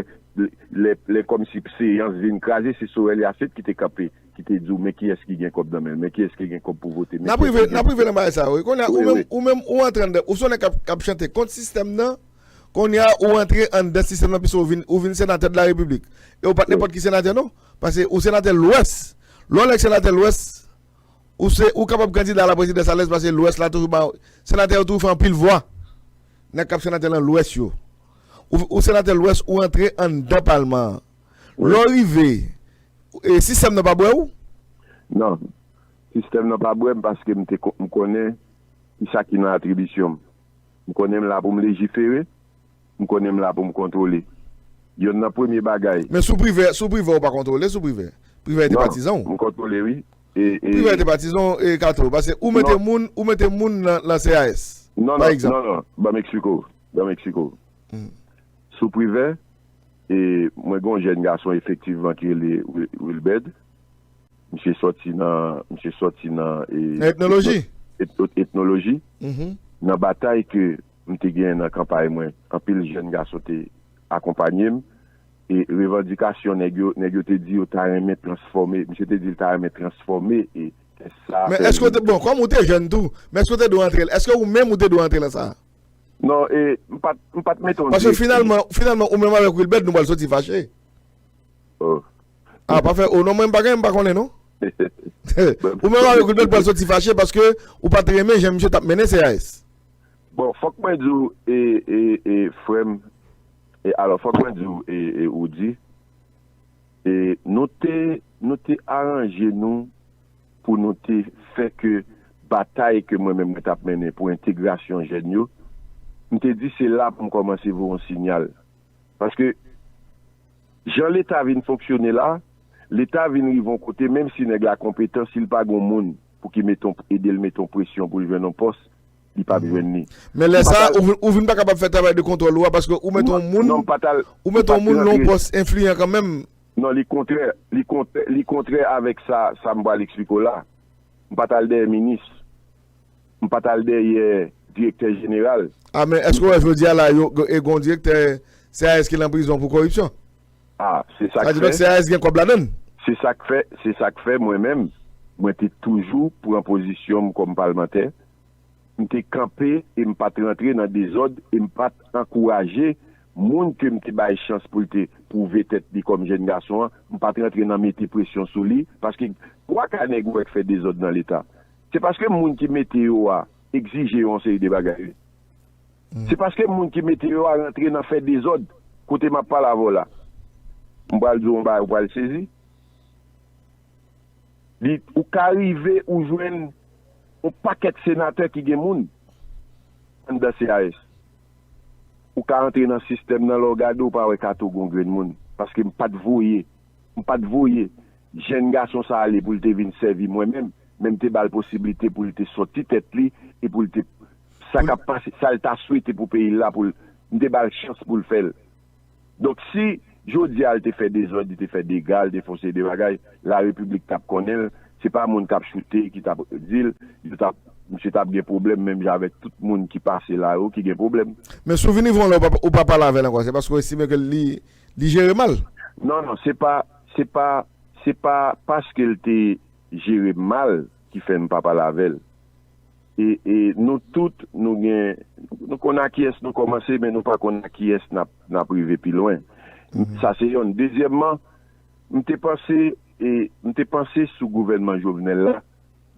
lè, lè kòmsi seyans vin kraze, se Sorel Yasent ki te kanpe, ki te di w, men kiyès ki gen kòb nan men l, men kiyès ki gen kòb pou vote, men kiyès ki gen... N ap rive, n ap rive nan bagay sa yo, wi. Kounye a, ou menm, ou menm, ou antre anndan, ou se yon nèg k ap, k ap chante kont sistèm nan, kounye a, ou antre anndan sistèm nan, piske ou vin, ou vin senatè de la Repiblik. E ou pa t nenpòt ki senatè, non. Paske ou senatè Lwès. Lè w nèk senatè Lwès, ou se, ou kapab kandida a la prezidans alèz, paske Lwès la toujou ba, senatè yo toujou fè anpil vwa. Nèg k ap senatè nan Lwès yo. Ou, ou senatè Lwès, ou antre anndan palman an. Wi. Lè w rive, e, sistèm nan pa bwè w? Non. Sistèm nan pa bwè m paske m te ko-, m konnen kisa ki nan atribisyon m. M konnen m la pou m lejifere, m konnen m la pou m kontwole. Yonn nan premye bagay. Men sou Privè, sou Privè ou pa kontwole, sou Privè. Privè te patizan w. Non, m kontwole, wi. E, e... Privè te patizan w, e, Kato, paske ou mete moun, ou mete moun nan, nan C A S. Non, non, non, non. Ban m eksplike w. Ban m eksplike w. Sou Privè, e, mwen gen yon jèn gason efektivman ki rele Wil-, Wilbert. Misye sòti nan, misye sòti nan, e, nan etnoloji. Etno-, etno-, etnoloji. Nan batay ke m te genyen nan kanpay mwen, anpil jèn gason te akonpanye m. E revandikasyon nèg yo, nèg yo te di yo ta renmen transfòme, misye te di l ta renmen transfòme, e, tès sa. Men èske w te, bon, kòm ou te jèn tou, men èske w te dwe antre, èske ou menm ou te dwe antre nan sa? Non, e, m pa t, m pa t mete yon direksyon. Paske finalman, finalman, ou menm avèk Wilbert, nou pral soti fache. Oh. A, pa fè, oh non, mwen m pa gen, m pa konnen, non. Ou menm avèk Wilbert pral soti fache paske ou pa t renmen jan misye t ap mennen C A S. Bon, fòk mwen di w, e, e, e, frè m, e, alò, fòk mwen di w, e, e, Woody, e, nou te, nou te aranje nou pou nou te fè ke batay ke mwen menm mwen t ap mennen pou entegrasyon jèn yo, m te di se la pou m kòmanse voye yon siyal. Paske jan Leta vin fonksyone la, Leta vin rive yon kote, menm si nèg la konpetan, si l pa gen yon moun pou ki mete yon, ede l mete yon presyon pou l jwenn yon pòs, li p ap jwenn li. Men lè sa, ou vin, ou vin pa kapab fè travay de kontwòl ou a, paske ou mete yon moun, ou mete yon moun nan yon pòs enfliyan kanmenm. Non, li kontrè, li kontrè, li kontrè avèk sa, sa m pral eksplike w la. M pa t al dèyè minis. M pa t al dèyè direktè jeneral. A, men èske w wè jodi a la, yo, e gon direktè C A S ki nan prizon pou koripsyon? A, se sa k fè. Sa di donk C A S gen kòb ladann. Se sa k fè, se sa k fè mwen menm, mwen te toujou pran pozisyon m kòm palmantè. M te kanpe e m pa t rantre nan dezòd e m pa t ankouraje moun ke m te bay chans pou l te pwouve tèt li kòm jèn gason an, m pa t rantre nan mete presyon sou li, paske twa ka nèg ou wè k fè dezòd nan Leta. Se paske moun ki mete yo a egzije yo yon seri de bagay, wi. Se paske moun ki mete yo a rantre nan fè dezòd kote m ap pale avè w la. M pral di w yon bagay, ou pral sezi. Li, ou ka rive ou jwenn yon pakèt senatè ki gen moun anndan C A S. Ou ka antre nan sistèm nan, lè w gade, ou pa wè Kato gon grenn moun. Paske m pa t voye, m pa t voye jèn gason sa ale pou l te vin sèvi mwen menm, men m te ba l posiblite pou l te sòti tèt li e pou l te, sa k ap pase, sa l ta swete pou peyi l la, pou l, m te ba l chans pou l fè l. Donk, si jodi a l te fè dezòd, li te fè dega, li te fè yon seri de bagay, larepiblik t ap konnen l. Se pa moun k ap choute ki t ap di l, yo t ap, misye t ap gen pwoblèm menm jan avèk tout moun ki pase la yo ki gen pwoblèm. Men si w vin rive yon lè ou pa, ou pa pale avè l ankò, se paske w estime ke li, li jere mal? Non, non, se pa, se pa, se pa paske l te jere mal ki fè m pa pale avè l. E, e nou tout, nou gen, nou konn a kiyès nou kòmanse, men nou pa konn a kiyès n ap, n ap rive pi lwen. Sa se yonn. Dezyèmman, m te panse, e, m te panse sou gouvènman Jovenel la,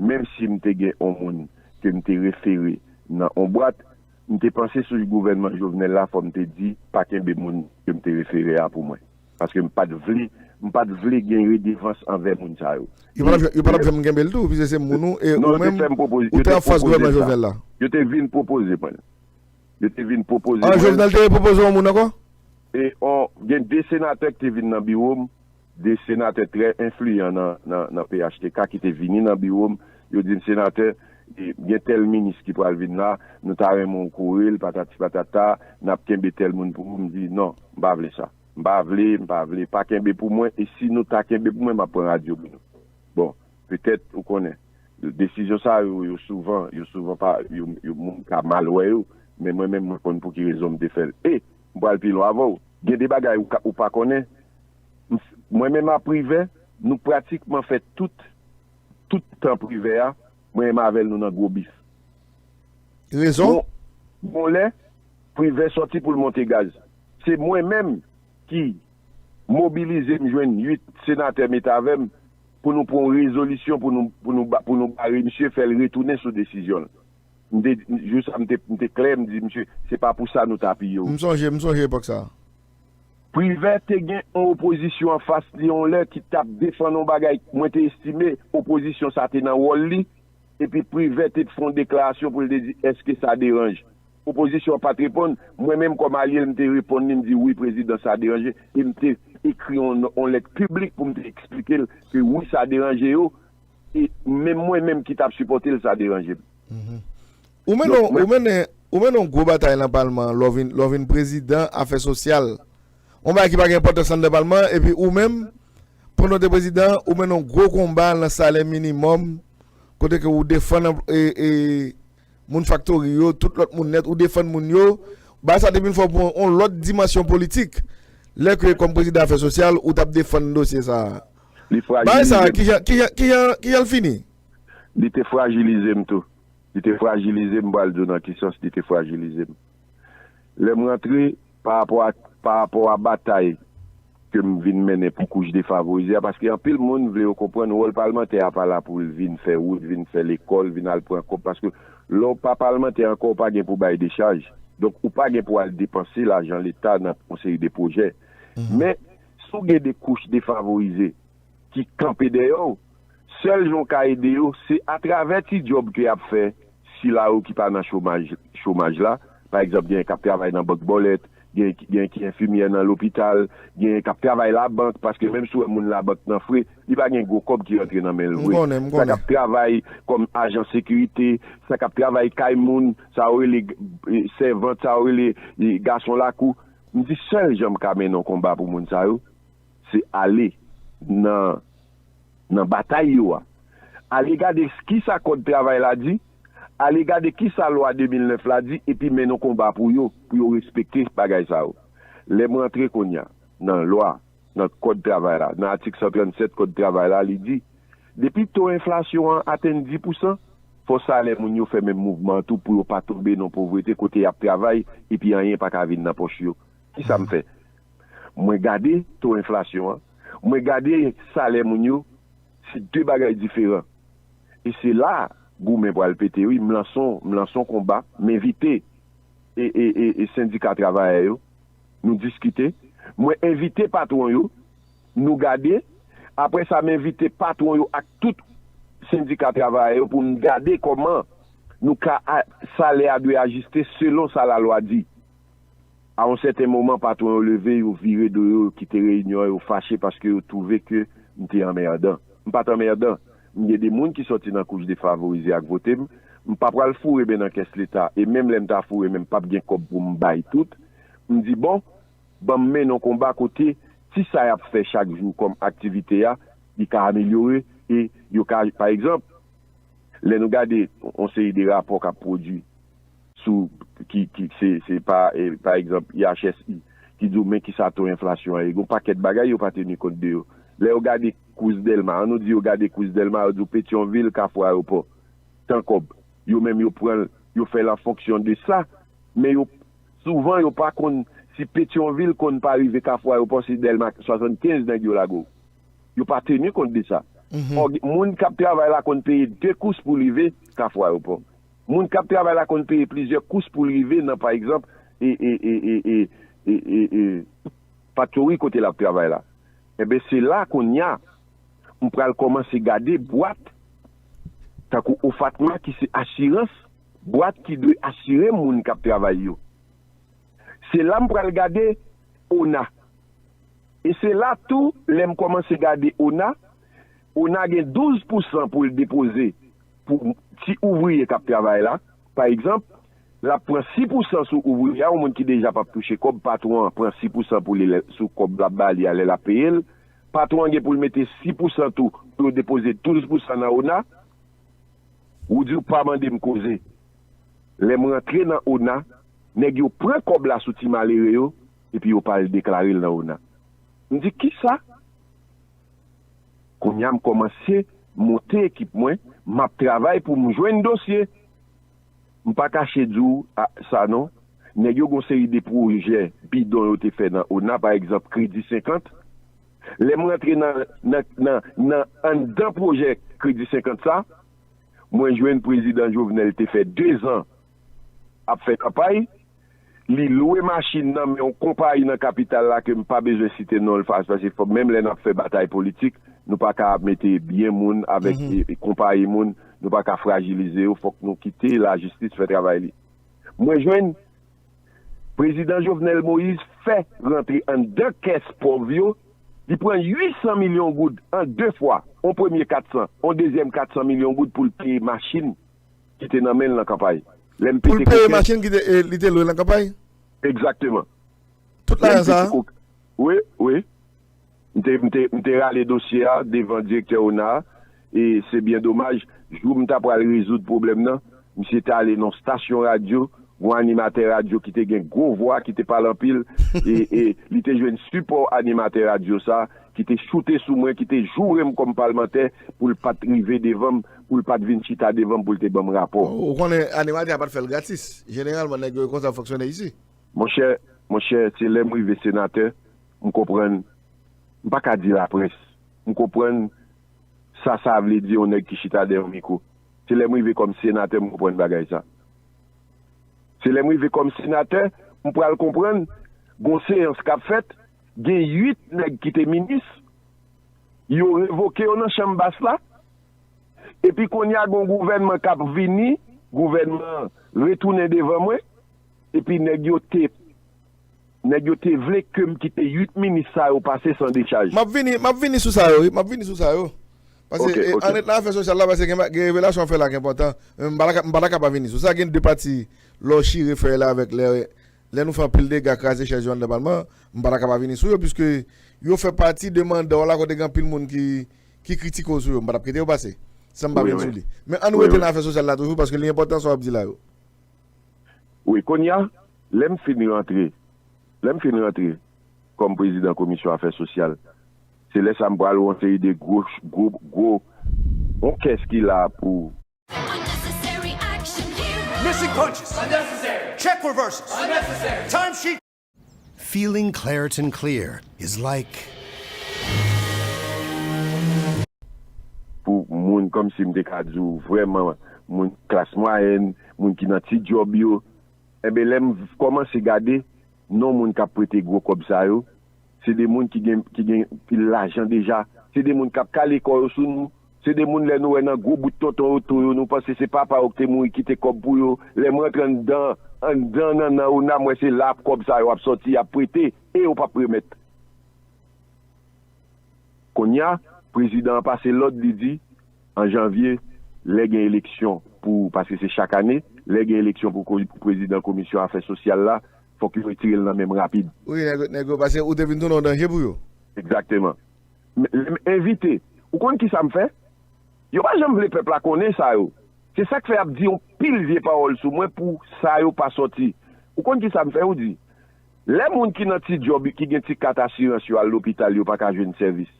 menm si m te gen on moun ke m te refere nan on bwat, m te panse sou gouvènman Jovenel la, fò m te di, pa kenbe moun ke m te refere a pou mwen. Paske m pa t vle, m pa t vle gen redevans anvè moun sa yo. Yo pa t ap, yo pa t ap janm kenbe l tou, piske se moun ou, e ou menm, ou te anfas gouvènman Jovenel la. Yo te vin pwopoze mwen l. Yo te vin pwopoze mwen l. Jovenel te pwopoze yon moun ankò? E, on, gen de senatè ki te vin nan biwo m, de senatè trè enfliyan nan, nan, nan P H T K ki te vini nan biwo m. Yo di m, "Senatè, e, gen tèl minis ki pral vin la, nou ta renmen w kouri l, patati patata, n ap kenbe tèl moun pou ou." M di, "Non, m pa vle sa. M pa vle, m pa vle. Pa kenbe pou mwen, e si nou ta kenbe pou mwen, m ap pran radyo pou nou." Bon, petèt, ou konnen, desizyon sa yo, yo souvan, yo souvan pa, yo, yo, moun ka mal wè yo, men mwen menm, mwen konn pou ki rezon m te fè l. E, m pral pi lwen avè w. Gen de bagay ou ka, ou pa konnen. M, mwen menm a Privè, nou pratikman fè tout, tout tan Privè a, mwen menm avè l, nou nan gwo bif. Rezon? Bon, bon lè, Privè sòti pou l monte gaz. Se mwen menm ki mobilize m jwenn uit senatè met avè m pou nou pran yon rezolisyon pou nou, pou nou ba, pou nou bare misye, fè l retounen sou desizyon l. M te, jou sa m te, m te klè, m di, "Misye, se pa pou sa nou t apiye w." M sonje, m sonje epòk sa. Privè te gen yon opozisyon anfas li yon lè ki t ap defann yon bagay mwen te estime opozisyon sa te nan wòl li, epi Privè te fè yon deklarasyon pou l te di, "Èske sa deranje?" Opozisyon an pa t reponn, mwen menm kòm alye l, m te reponn li, m di, "Wi, prezidan, sa deranje," e m te ekri yon, yon lèt piblik pou m te eksplike l ke wi, sa deranje yo, e menm mwen menm ki t ap sipòte l, sa deranje m. Ou mennen, ou mennen, ou mennen yon gwo batay nan palman an, lè w vin, lè w vin prezidan afè sosyal. Yon bagay ki pa gen enpòtans anndan palman an, epi ou menm, pandan w te prezidan, ou mennen yon gwo konba nan salè minimòm, kote ke ou defann, e, e, moun faktori yo, tout lòt moun nèt, ou defann moun yo. Bagay sa te vin fè w pran yon lòt dimansyon politik. Lè ke kòm prezidan afè sosyal, ou t ap defann dosye sa a. Bagay sa a, kijan, kijan, kijan, kijan l fini? Li te frajilize m tou. Li te frajilize m, m pral di w nan ki sans li te frajilize m. Lè m rantre, pa rapò a, pa rapò a batay ke m vin mennen pou kouch defavorize a, paske anpil moun vle yo konprann wòl palmantè a pa la pou l vin fè wout, vin fè lekòl, vin al pran kòb, paske lè w pa palmantè ankò, ou pa gen pou bay dechaj. Donk, ou pa gen pou al depanse lajan Leta nan yon seri de pwojè. Men, si w gen de kouch defavorize, ki kanpe dèyè w. Sèl jan w ka ede yo, se atravè ti djòb ke y ap fè sila yo ki pa nan chomaj, chomaj la. Pa egzanp, genyen k ap travay nan bank bòlèt, genyen, genyen ki enfimyè nan lopital, genyen k ap travay labank, paske menm si w wè moun labank nan fre, li pa gen gwo kòb ki rantre nan men l vre. Sa k ap travay kòm ajan sekirite, sa k ap travay kay moun, sa yo rele, e, sèvant, sa yo rele, e, gason lakou. M di sèl jan m ka mennen yon konba pou moun sa yo, se ale nan, nan batay yo a. Ale gade kisa kòd travay la di, ale gade kisa lwa de mil nèf la di, epi mennen yon konba pou yo, pou yo respekte bagay sa yo. Lè m rantre kounye a nan lwa, nan kòd travay la, nan atik san trannsèt kòd travay la, li di, depi to enflasyon an atenn dis pousan, fò salè moun yo fè menm mouvman an tou pou yo pa tonbe nan povrete kote y ap travay epi anyen pa ka vin nan pòch yo. Kisa m fè? Mwen gade to enflasyon an, mwen gade salè moun yo, se de bagay diferan. E se la goumen pral pete, wi. M lanse yon, m lanse yon konba, m envite e, e, e, e sendika travayè yo, nou diskite. Mwen envite patwon yo, nou gade. Apre sa, m envite patwon yo ak tout sendika travayè yo pou n gade kòman nou ka a, salè a dwe ajiste selon sa lalwa di. A yon sèten moman, patwon yo leve, yo vire do yo, yo kite reyinyon an, yo fache paske yo twouve ke m te anmèdan. M pa t anmèdan. M gen de moun ki sòti nan kouch defavorize ak vote m. M pa pral foure men nan kès Leta, e menm lè m ta foure men, m p ap gen kòb pou m bay tout. M di, bon, ban m mennen yon konba kote ti sa y ap fè chak jou kòm aktivite a, li ka amelyore, e yo ka, pa egzanp, lè nou gade yon seri de rapò k ap pwodui sou, ki, ki, se, se pa, e, pa egzanp, I H S I, ki di w men kisa to enflasyon an ye. Gen yon pakèt bagay yo pa teni kont de yo. Lè yo gade Kwis Dèlma, an nou di yo gade Kwis Dèlma, yo di w Petyonvil, Kafou Ayewopò, tan kòb. Yo menm yo pran l, yo fè l an fonksyon de sa, men yo, souvan yo pa konn si Petyonvil konn pa rive Kafou Ayewopò, se Dèlma swasannkenz nèg yo lage w. Yo pa teni kont de sa. Òg-, moun k ap travay la konn peye de kous pou l rive Kafou Ayewopò. Moun k ap travay la konn peye plizyè kous pou l rive nan, pa egzanp, e, e, e, e, e, e, e, e, faktori kote l ap travay la. Enben, se la kounye a, m pral kòmanse gade bwat tankou Ofatma ki se asirans, bwat ki dwe asire moun k ap travay yo. Se la m pral gade ona. E se la tou, lè m kòmanse gade ona, ona gen douz pousan pou l depoze pou ti ouvriye k ap travay la. Pa egzanp, l ap pran sis pousan sou ouvriye a, yon moun ki deja p ap touche kòb, patwon an pran sis pousan pou li lè, sou kòb l ap ba li a lè l ap peye l. Patwon an gen pou l mete sis pousan tou pou yo depoze douz pousan nan ona. Woody, ou pa mande m koze. Lè m rantre nan ona, nèg yo pran kòb la sou ti malere yo, epi yo pa al deklare l nan ona. M di, kisa? Kounye a, m kòmanse monte ekip mwen, m ap travay pou m jwenn dosye. M pa kache di w, a, sa non. Nèg yo gen yon seri de pwojè bidon yo te fè nan ona, pa egzanp, Kredi senkant. Lè m rantre nan, nan, nan, nan anndan pwojè Kredi senkant sa, mwen jwenn prezidan Jovenel te fè dezan ap fè kanpay. Li lwe machin nan men yon konpayi nan kapital la ke m pa bezwen site non l, fas, paske fò, menm lè n ap fè batay politik, nou pa ka ap mete byen moun avèk, e, e, konpayi moun, nou pa ka frajilize yo, fòk nou kite lajistis fè travay li. Mwen jwenn prezidan Jovenel Moïse fè rantre anndan kès pòv yo, li pran uit san milyon goud an de fwa, yon premye kat san, yon dezyèm kat san milyon goud pou l peye machin ki te nan men l nan kanpay. Lè m pete koken. Pou l peye machin ki te, e, li te lwe nan kanpay? Egzakteman. Tout lajan sa a? Wi, wi. M te, m te, m te rale dosye a devan direktè ona a, e se byen domaj, jou m ta pral rezoud pwoblèm nan, misye te ale nan stasyon radyo, yon animatè radyo ki te gen gwo vwa, ki te pale anpil, e, e li te jwenn sipò animatè radyo sa a, ki te choute sou mwen, ki te joure m kòm palmantè pou l pa t rive devan m, pou l pa t vin chita devan m, pou l te ban m rapò. Ou, ou konnen animatè a pa t fè l gratis. Jeneralman, nèg yo konsa fonksyone isi. Monchè, monchè, se lè m rive senatè, m konprann, m pa ka di laprès, m konprann sa sa vle di yon nèg ki chita dèyè yon mikwo. Se lè m rive kòm senatè, m konprann bagay sa. Se lè m rive kòm senatè, m pral konprann, gon seyans k ap fèt, gen uit nèg ki te minis, yo revoke yo nan chanm bas la, epi kounye a gon gouvènman k ap vini, gouvènman an retounen devan mwen, epi nèg yo te, nèg yo te vle ke m kite uit minis sa yo pase san dechaj. M ap vini, m ap vini sou sa yo, wi, m ap vini sou sa yo. Paske, ok, e, ok. An ret nan afè sosyal la, paske gen, gen revelasyon w fè la ki enpòtan. Men m pa ta ka, m pa ta ka pa vini sou sa. Gen de pati lè w chire fèy la avèk lè, lè nou fè anpil dega, kraze chèz yo anndan palman an, m pa ta ka pa vini sou yo, piske yo fè pati de manda w la kote gen anpil moun ki, ki kritike w sou yo. M pa t ap kite yo pase san m pa vin sou li. Men ann rete nan afè sosyal la toujou, paske li enpòtan sa w ap di la yo. Wi, kounye a, lè m fin rantre, lè m fin rantre, kòm prezidan komisyon afè sosyal. Se lè sa m pral wè yon seri de gwo, gwo, gwo, yon kès ki la pou Missing punches. Unnecessary. Check reverses. Unnecessary. Timesheet. Feeling Claritin Clear is like pou moun kòmsi m te ka di w vrèman moun klas mwayèn, moun ki nan ti djòb yo. Enben lè m kòmanse gade non moun k ap prete gwo kòb sa yo, se de moun ki gen ki gen pil lajan deja, se de moun k ap kale kò yo sou nou, se de moun lè nou wè nan gwo bout tonton yo tou yo nou panse se papa yo k te mouri kite kòb pou yo. Lè m rantre anndan anndan nannan ona m wè se la kòb sa yo ap sòti y ap prete e yo p ap remèt. Konnya, prezidan an pase lòd li di, an janvye, lè gen eleksyon pou, paske se chak ane, lè gen eleksyon pou prezidan komisyon afè sosyal la, fòk yo retire l nan men m rapid. Wi, nèg yo, paske ou te vin tounen yon danje pou yo. Egzakteman. Lè m envite, ou konn kisa m fè? Yo pa janm vle pèp la konnen sa yo. Se sa k fè y ap di yon pil vye pawòl sou mwen pou sa yo pa sòti. Ou konn kisa m fè? Ou di, lè moun ki nan ti djòb ki gen ti kat asirans yo al lopital yo pa ka jwenn sèvis.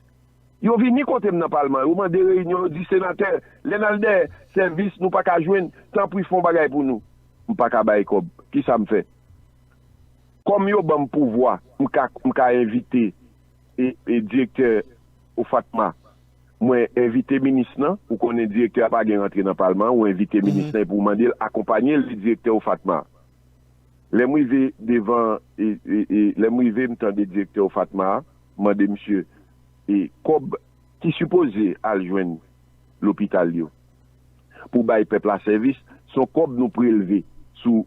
Yo vini kote m nan palman, yo mande reyinyon, yo di senatè, lè n al dèyè sèvis nou pa ka jwenn, tanpri fè yon bagay pou nou. M pa ka bay kòb. Kisa m fè? Kòm yo ban m pouvwa, m ka m ka envite e, e direktè OFATMA. Mwen envite minis lan, ou konnen direktè a pa gen rantre nan palman, ou envite minis lan epi ou mande l akonpanye l li direktè OFATMA. Lè m rive devan, e, e, e, lè m rive m tande direktè OFATMA a, m mande misye e kòb ki sipoze al jwenn lopital yo pou bay pèp la sèvis, se yon kòb nou prelve sou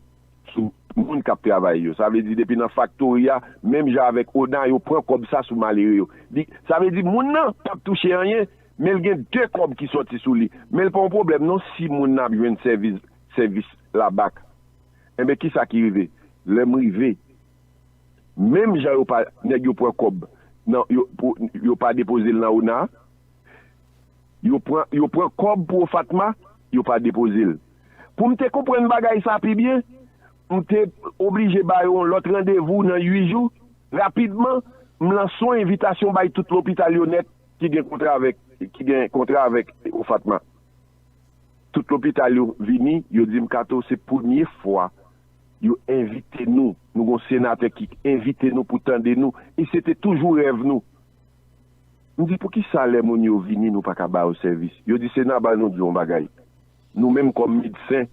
sou moun k ap travay yo. Sa vle di depi nan faktori a, menm jan avèk ona, yo pran kòb sa sou malere yo. Li, sa vle di moun nan p ap touche anyen, men l gen de kòb ki sòti sou li. Men l pa yon pwoblèm non si moun nan ap jwenn sèvis sèvis la bak. Enben kisa ki rive? Lè m rive, menm jan yo pa nèg yo pran kòb nan yo pou yo pa depoze l nan ona, yo pran yo pran kòb pou OFATMA, yo pa depoze l. Pou m te konprann bagay sa pi byen, m te oblije ba yo yon lòt randevou nan uit jou. Rapidman, m lanse yon envitasyon bay tout lopital yo nèt ki gen kontra avèk ki gen kontra avèk OFATMA. Tout lopital yo vini, yo di m Kato, se premye fwa yo envite nou, nou gon senatè ki envite nou pou tande nou, e se te toujou rèv nou. M di poukisa lè moun yo vini nou pa ka ba yo sèvis? Yo di Sena ban nou di w yon bagay. Nou menm kòm medsen,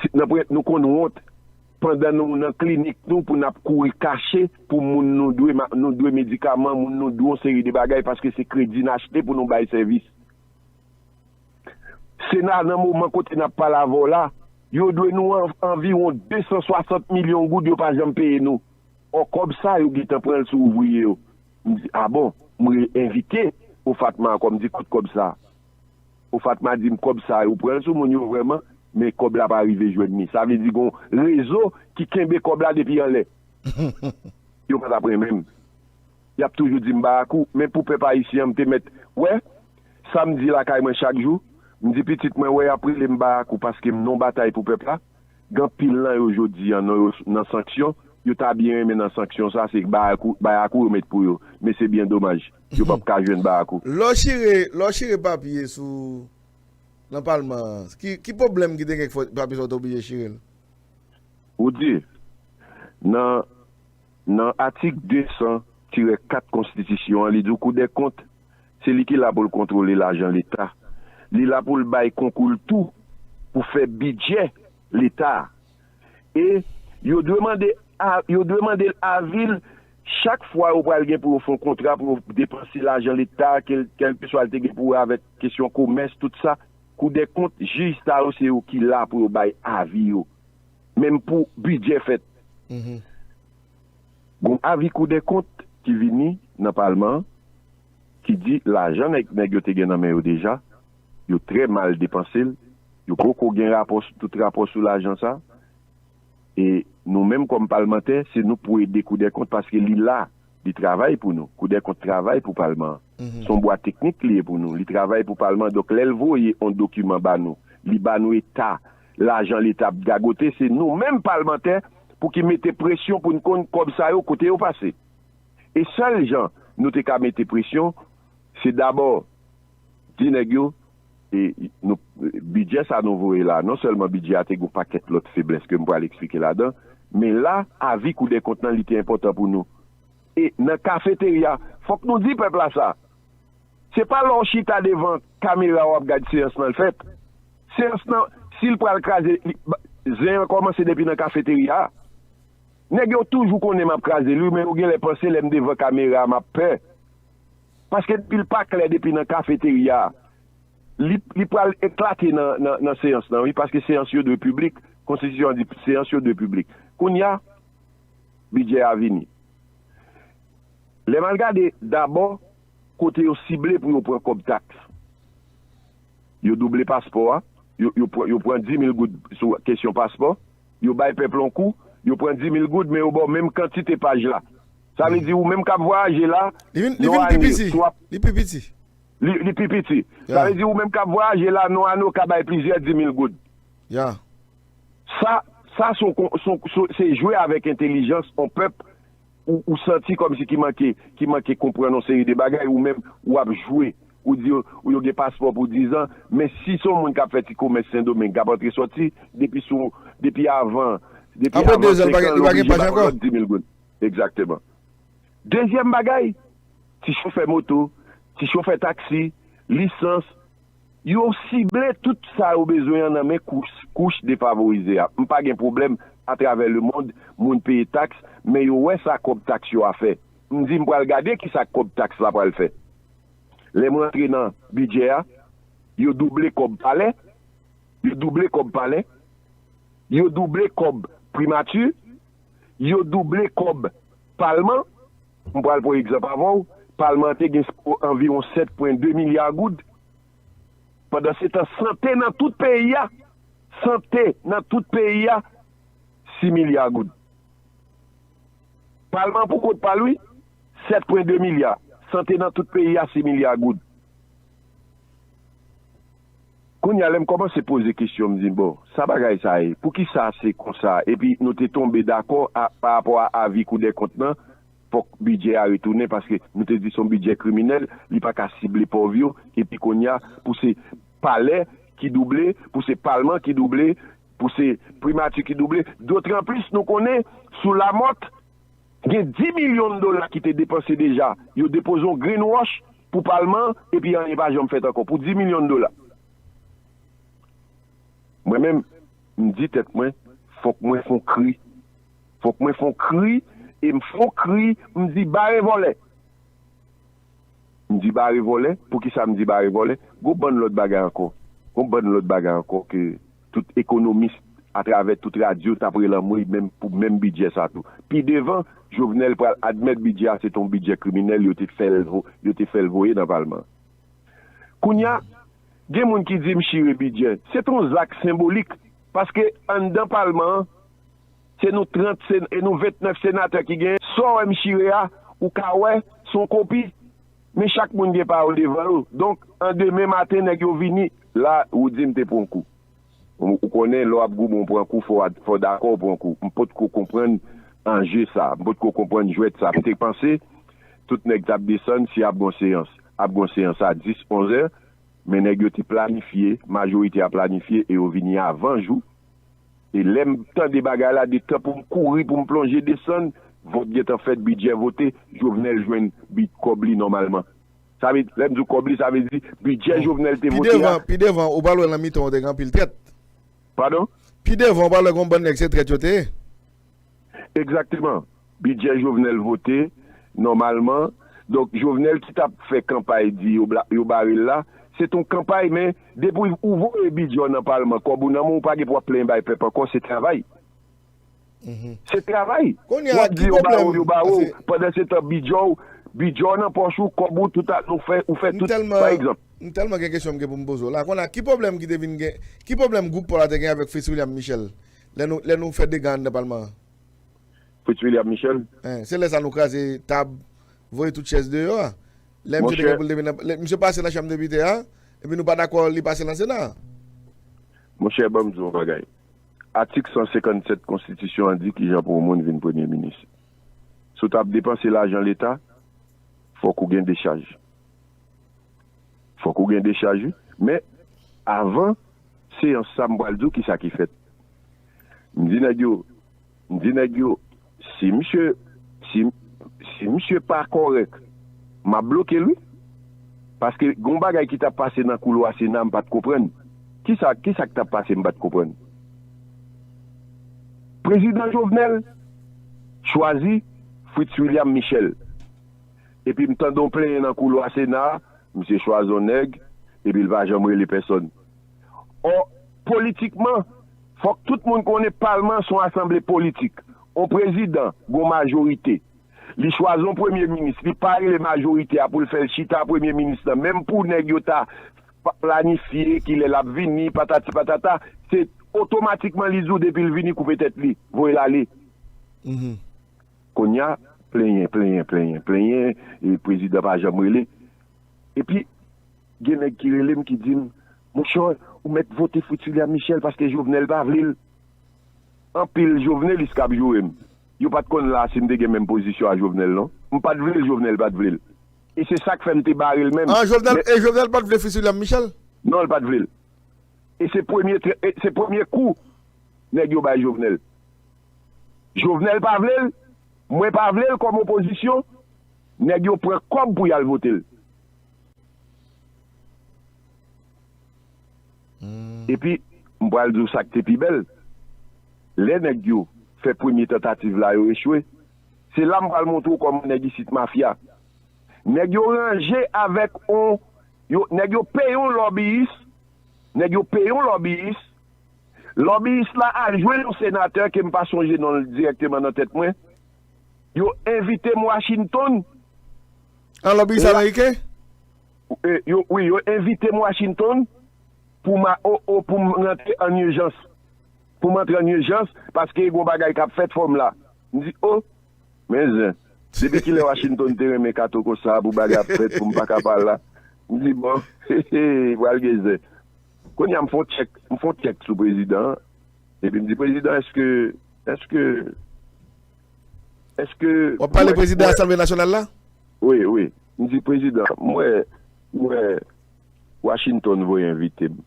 si, nan premye, nou konn wont pandan nou nan klinik nou pou n ap kouri kache pou moun nou dwe, nou dwe medikaman, moun nou dwe yon seri de bagay paske se kredi n achte pou nou bay sèvis. Sena nan moman kote n ap pale avè w la, yo dwe nou an, anviwon de san swasant milyon goud yo pa janm peye nou. Ò kòb sa yo gentan pran l sou ouvriye yo. M di a bon, m re envite OFATMA ankò, m di kote kòb sa? OFATMA di m kòb sa yo pran l sou moun yo vrèman, men kòb la pa rive jwenn li. Sa vle di gon rezo ki kenbe kòb la depi anlè. Yo pa t ap renmen m. Y ap toujou di m barakou, men pou pèp ayisyen an m te mèt wè sa m di lakay mwen chak jou, m di pitit mwen wè y ap rele m barakou paske m nan yon batay pou pèp la, gen anpil nan yo jodi a nan yo nan sanksyon, yo ta byen renmen nan sanksyon sa se barakou, bayakou yo met pou yo, men se byen domaj, yo p ap ka jwenn barakou. Lè w chire, lè w chire papye sou nan palman an, ki, ki pwoblèm ki te gen ki fè papye sa w te oblije chire l? Ou di, nan, nan atik de san tirè kat konstitisyon an, li di w Koudèkont, se li ki la pou l kontwole lajan Leta. Li la pou l bay konkou l tou pou fè bidjè Leta a. E yo dwe mande a, yo dwe mande l avi l chak fwa yo pral gen pou yo fè yon kontra pou yo depanse lajan Leta, kèl, kèlkeswa l te gen pou wè avèk kesyon komès, tout sa. Koudèkont, jij sa yo, se yo ki la pou yo bay avi yo. Menm pou bidjè fèt. Gon avi Koudèkont ki vini nan palman an, ki di lajan nèg, nèg yo te gen nan men yo deja, yo trè mal depanse l, yo poko gen rapò, tout rapò sou lajan sa, e nou menm kòm palmantè, se nou pou ede Koudèkont paske li la, li travay pou nou, Koudèkont travay pou palman an. Se yon bwa teknik li ye pou nou. Li travay pou palman, donk lè l voye yon dokiman ba nou, li ba nou eta lajan Leta ap gagote, se nou menm palmantè pou ki mete presyon pou n konn kòb sa yo kote yo pase. E sèl jan nou te ka mete presyon, se dabò di nèg yo, e, nou, bidjè sa nou voye la, non sèlman bidjè a te gen yon pakèt lòt feblès ke m pral eksplike ladan, men la, avi Kou dè Kont lan, li te enpòtan pou nou. E nan kafeterya, fòk nou di pèp la sa. Se pa lè w chita devan kamera w ap gad seyans lan l fèt. Seyans lan, si l pral kraze, li, ba- zen an kòmanse depi nan kafeterya a. Nèg yo toujou konnen m ap kraze l, wi, men yo genlè panse lè m devan kamera a, m ap pè. Paske depi l pa klè depi nan kafeterya a, li, li pral eklate nan, nan, nan seyans lan, wi, paske seyans yo dwe piblik, konstitisyon an di seyans yo dwe piblik. Kounye a, bidjè a vini. Lè m al gade, dabò, kote yo sible pou yo pran kòb taks. Yo double paspò a, yo, yo, pran- yo pran dis mil goud sou kesyon paspò, yo bay pèp la yon kou, yo pran dis mil goud, men yo ba w menm kantite paj la. Sa vle di, ou menm k ap vwayaje la, Li vin, li non vin pi ane, piti. Si w ap Li pi piti. Li, li pi piti. Sa Ya. Vle di, ou menm k ap vwayaje la, non ane, ou ka bay plizyè dis mil goud. Ya. Sa, sa se yon kon- se yon- se- se jwe avèk entèlijans yon pèp ou, ou santi kòmsi ki manke, ki manke konprann yon seri de bagay, ou menm ou ap jwe, ou di yo, ou yo gen paspò pou diz an, men si se yon moun k ap fè ti komès Sendomeng, k ap antre sòti, depi sou, depi avan, depi Apre avan dezan, li pa senk gen- an, li li pa gen oblije paj bay yon ankò. Lòt dis mil goud. Egzakteman. Dezyèm bagay, ti chofè moto, ti chofè taksi, lisans, yo sible tout sa yo bezwen an nan men kouch, kouch defavorize a. M pa gen pwoblèm atravè lemonn, moun peye taks, men yo wè sa kòb taks yo a fè. M di m pral gade kisa kòb taks la pral fè. Lè m rantre nan bidjè a, yo double kòb palè, yo double kòb palè, yo double kòb primati, yo double kòb palman. M pral pran egzanp avè w, palman an te gen anviwon sèt pwen de milya goud. Pandan se tan, sante nan tout peyi a, sante nan tout peyi a, sis milya goud. Palman pou kont pa l, wi, sèt pwen de milya. Sante nan tout peyi a, sis milya goud. Kounye a, lè m kòmanse poze kesyon, m di, bon, sa bagay sa ye? Poukisa se konsa? Epi nou te tonbe dakò a, pa rapò a avi Kou dè Kont lan, fòk bidjè a retounen, paske nou te di se yon bidjè kriminèl, li pa ka sible pòv yo, epi kounye a, pou se palè ki double, pou se palman ki double, pou se primati ki double. Dotranplis, nou konnen, sou Lamòt, gen dis milyon dola ki te depanse deja. Yo depoze yon greenwash pou palman an, epi anyen pa janm fèt ankò. Pou dis milyon dola. Mwen menm, m di tèt mwen, fòk mwen fè yon kri. Fòk mwen fè yon kri, e m fè yon kri, m di bare vòlè. M di bare vòlè, poukisa m di bare vòlè? Gon bann lòt bagay ankò. Gon bann lòt bagay ankò ke tout ekonomis atravè tout radyo t ap rele anmwey menm pou menm bidjè sa tou. Pi devan, Jovenel pral admèt bidjè a se t on bidjè kriminèl, yo te fè l vo-, yo te fè l voye nan palman. Kounye a, gen moun ki di m chire bidjè. Se t on zak senbolik, paske anndan palman an, se nou trant sen-, e nou ventnèf senatè ki genyen. Sa w wè m chire a, ou ka wè, se yon kopi. Men chak moun gen pa yo devan yo. Donk, an demen maten, nèg yo vini, la, ou di m te pran kou. Ou, ou konnen, lè w ap goumen, w pran kou, fò w a-, fò w dakò w pran kou. M potko konprann anje sa. M potko konprann jwèt sa. M te panse, tout nèg t ap desann, si ap gon seyans. Ap gon seyans a dis, onz è, men nèg yo te planifye, majorite a planifye, e yo vini avan jou. E lè m tande bagay la, detan pou m kouri, pou m plonje desann, vòt gentan fèt, bidjè vote, Jovenel jwenn bit kòb li nòmalman. Sa vle, lè m di w kòb li, sa vle di bidjè Jovenel te Pi vote a. Devan, pi devan, ou pral wè nan mitan, ou te gen anpil trèt. Padon? Pi devan, ou pral wè gon bann nèg se trèt yo te ye. Egzakteman. Bidjè Jovenel vote, nòmalman. Donk, Jovenel ki t ap fè kanpay di yo bla-, yo bare l la, se t on kanpay, men depi ou voye bidjè w nan palman, kòb ou nan men w, ou pa gen pou w ap plenyen bay pèp ankò, se travay. Se travay. Kounye a, W ap di ki yo ba ou, pwoblèm? Yo ba ou, Paske pandan se tan bidjè w, bidjè w nan pòch ou, kòb ou, tout a, nou fè, ou fè M tout, tèlman, pa egzanp. M tèlman gen kesyon m gen pou m poze w la. Kounye a, ki pwoblèm ki te vin gen, ki pwoblèm gwoup pa w la te gen avèk Fritz William Michel? Lè nou, lè nou fè dega anndan palman an. Fritz William Michel. Hein, se lè sa nou kraze tab, voye tout chèz deyò a. Lè misye te gen pou l te vin nan, lè misye pase nan chanm depite a, epi nou pa dakò li pase nan Sena a. Monchè, ban m di w yon bagay. Atik san senkannsèt konstitisyon an di kijan pou yon moun vin premye minis. Si w t ap depanse lajan Leta, fòk ou gen dechaj. Fòk ou gen dechaj, wi. Men, avan seyans sa, m pral di w kisa ki fèt. M di nèg yo, m di nèg yo, si misye, si, si misye pa kòrèk, m ap bloke l, wi. Paske gon bagay ki t ap pase nan koulwa Sena, m pa t konprann. Kisa, kisa k t ap pase, m pa t konprann. Prezidan Jovenel chwazi Fritz William Michel. Epi m tande yon plenyen nan koulwa Sena a, misye chwazi yon nèg, epi l pa janm rele pèsonn. Ò, politikman, fòk tout moun konnen palman se yon asanble politik. Yon prezidan, gon majorite. Li chwazi yon premye minis, li pa rele majorite a pou l fè l chita premye minis lan. Menm pou nèg yo ta pa-, planifye kilè l ap vini, patati patata, se otomatikman li di w depi l vini koupe tèt li, voye l ale. Kounye a, plenyen, plenyen, plenyen, plenyen, e prezidan pa janm rele. Epi, gen nèg ki rele m ki di m, monchè, ou mèt vote Fritz William Michel paske Jovenel pa vle l. Anpil jovenelis k ap joure m. Yo pa t konn la si m te gen menm pozisyon a Jovenel, non. M pa t vle l, Jovenel pa t vle l. E se sa k fè m te bare l menm. Ah, Jovenel, Men e Jovenel pa t vle Fritz William Michel? Non, l pa t vle l. E se premye, e se premye kou nèg yo bay Jovenel. Jovenel pa vle l, mwen pa vle l kòm opozisyon, nèg yo pran kòb pou y al vote l. Epi, m pral di w sa k te pi bèl. Lè nèg yo fè premye tantativ la, yo echwe. Se la m pral montre w kòman nèg isit mafya. Nèg yo ranje avèk on, yo, nèg yo peye on lòbiyis, nèg yo peye on lòbiyis. Lòbiyis la al jwenn yon senatè ke m pa sonje non l dirèkteman nan tèt mwen. Yo envite m Washington. An lòbiyis ameriken? E, yo, wi, yo envite m Washington pou ma, o, o, pou m rantre an ijans. Pou m antre an ijans, paske gon bagay k ap fèt, fò m la. M di, o, men zen. Depi kilè Washington te renmen Kato konsa pou bagay ap fèt, pou m pa ka pa la? M di, bon, pral gen zen. Kounye a, m fè yon tchèk, m fè yon tchèk sou prezidan an. Epi m di, prezidan, èske, èske, èske... W ap pale prezidan Asanble Nasyonal la? Wi, wi. M di, prezidan, m wè, m wè Washington voye envite m.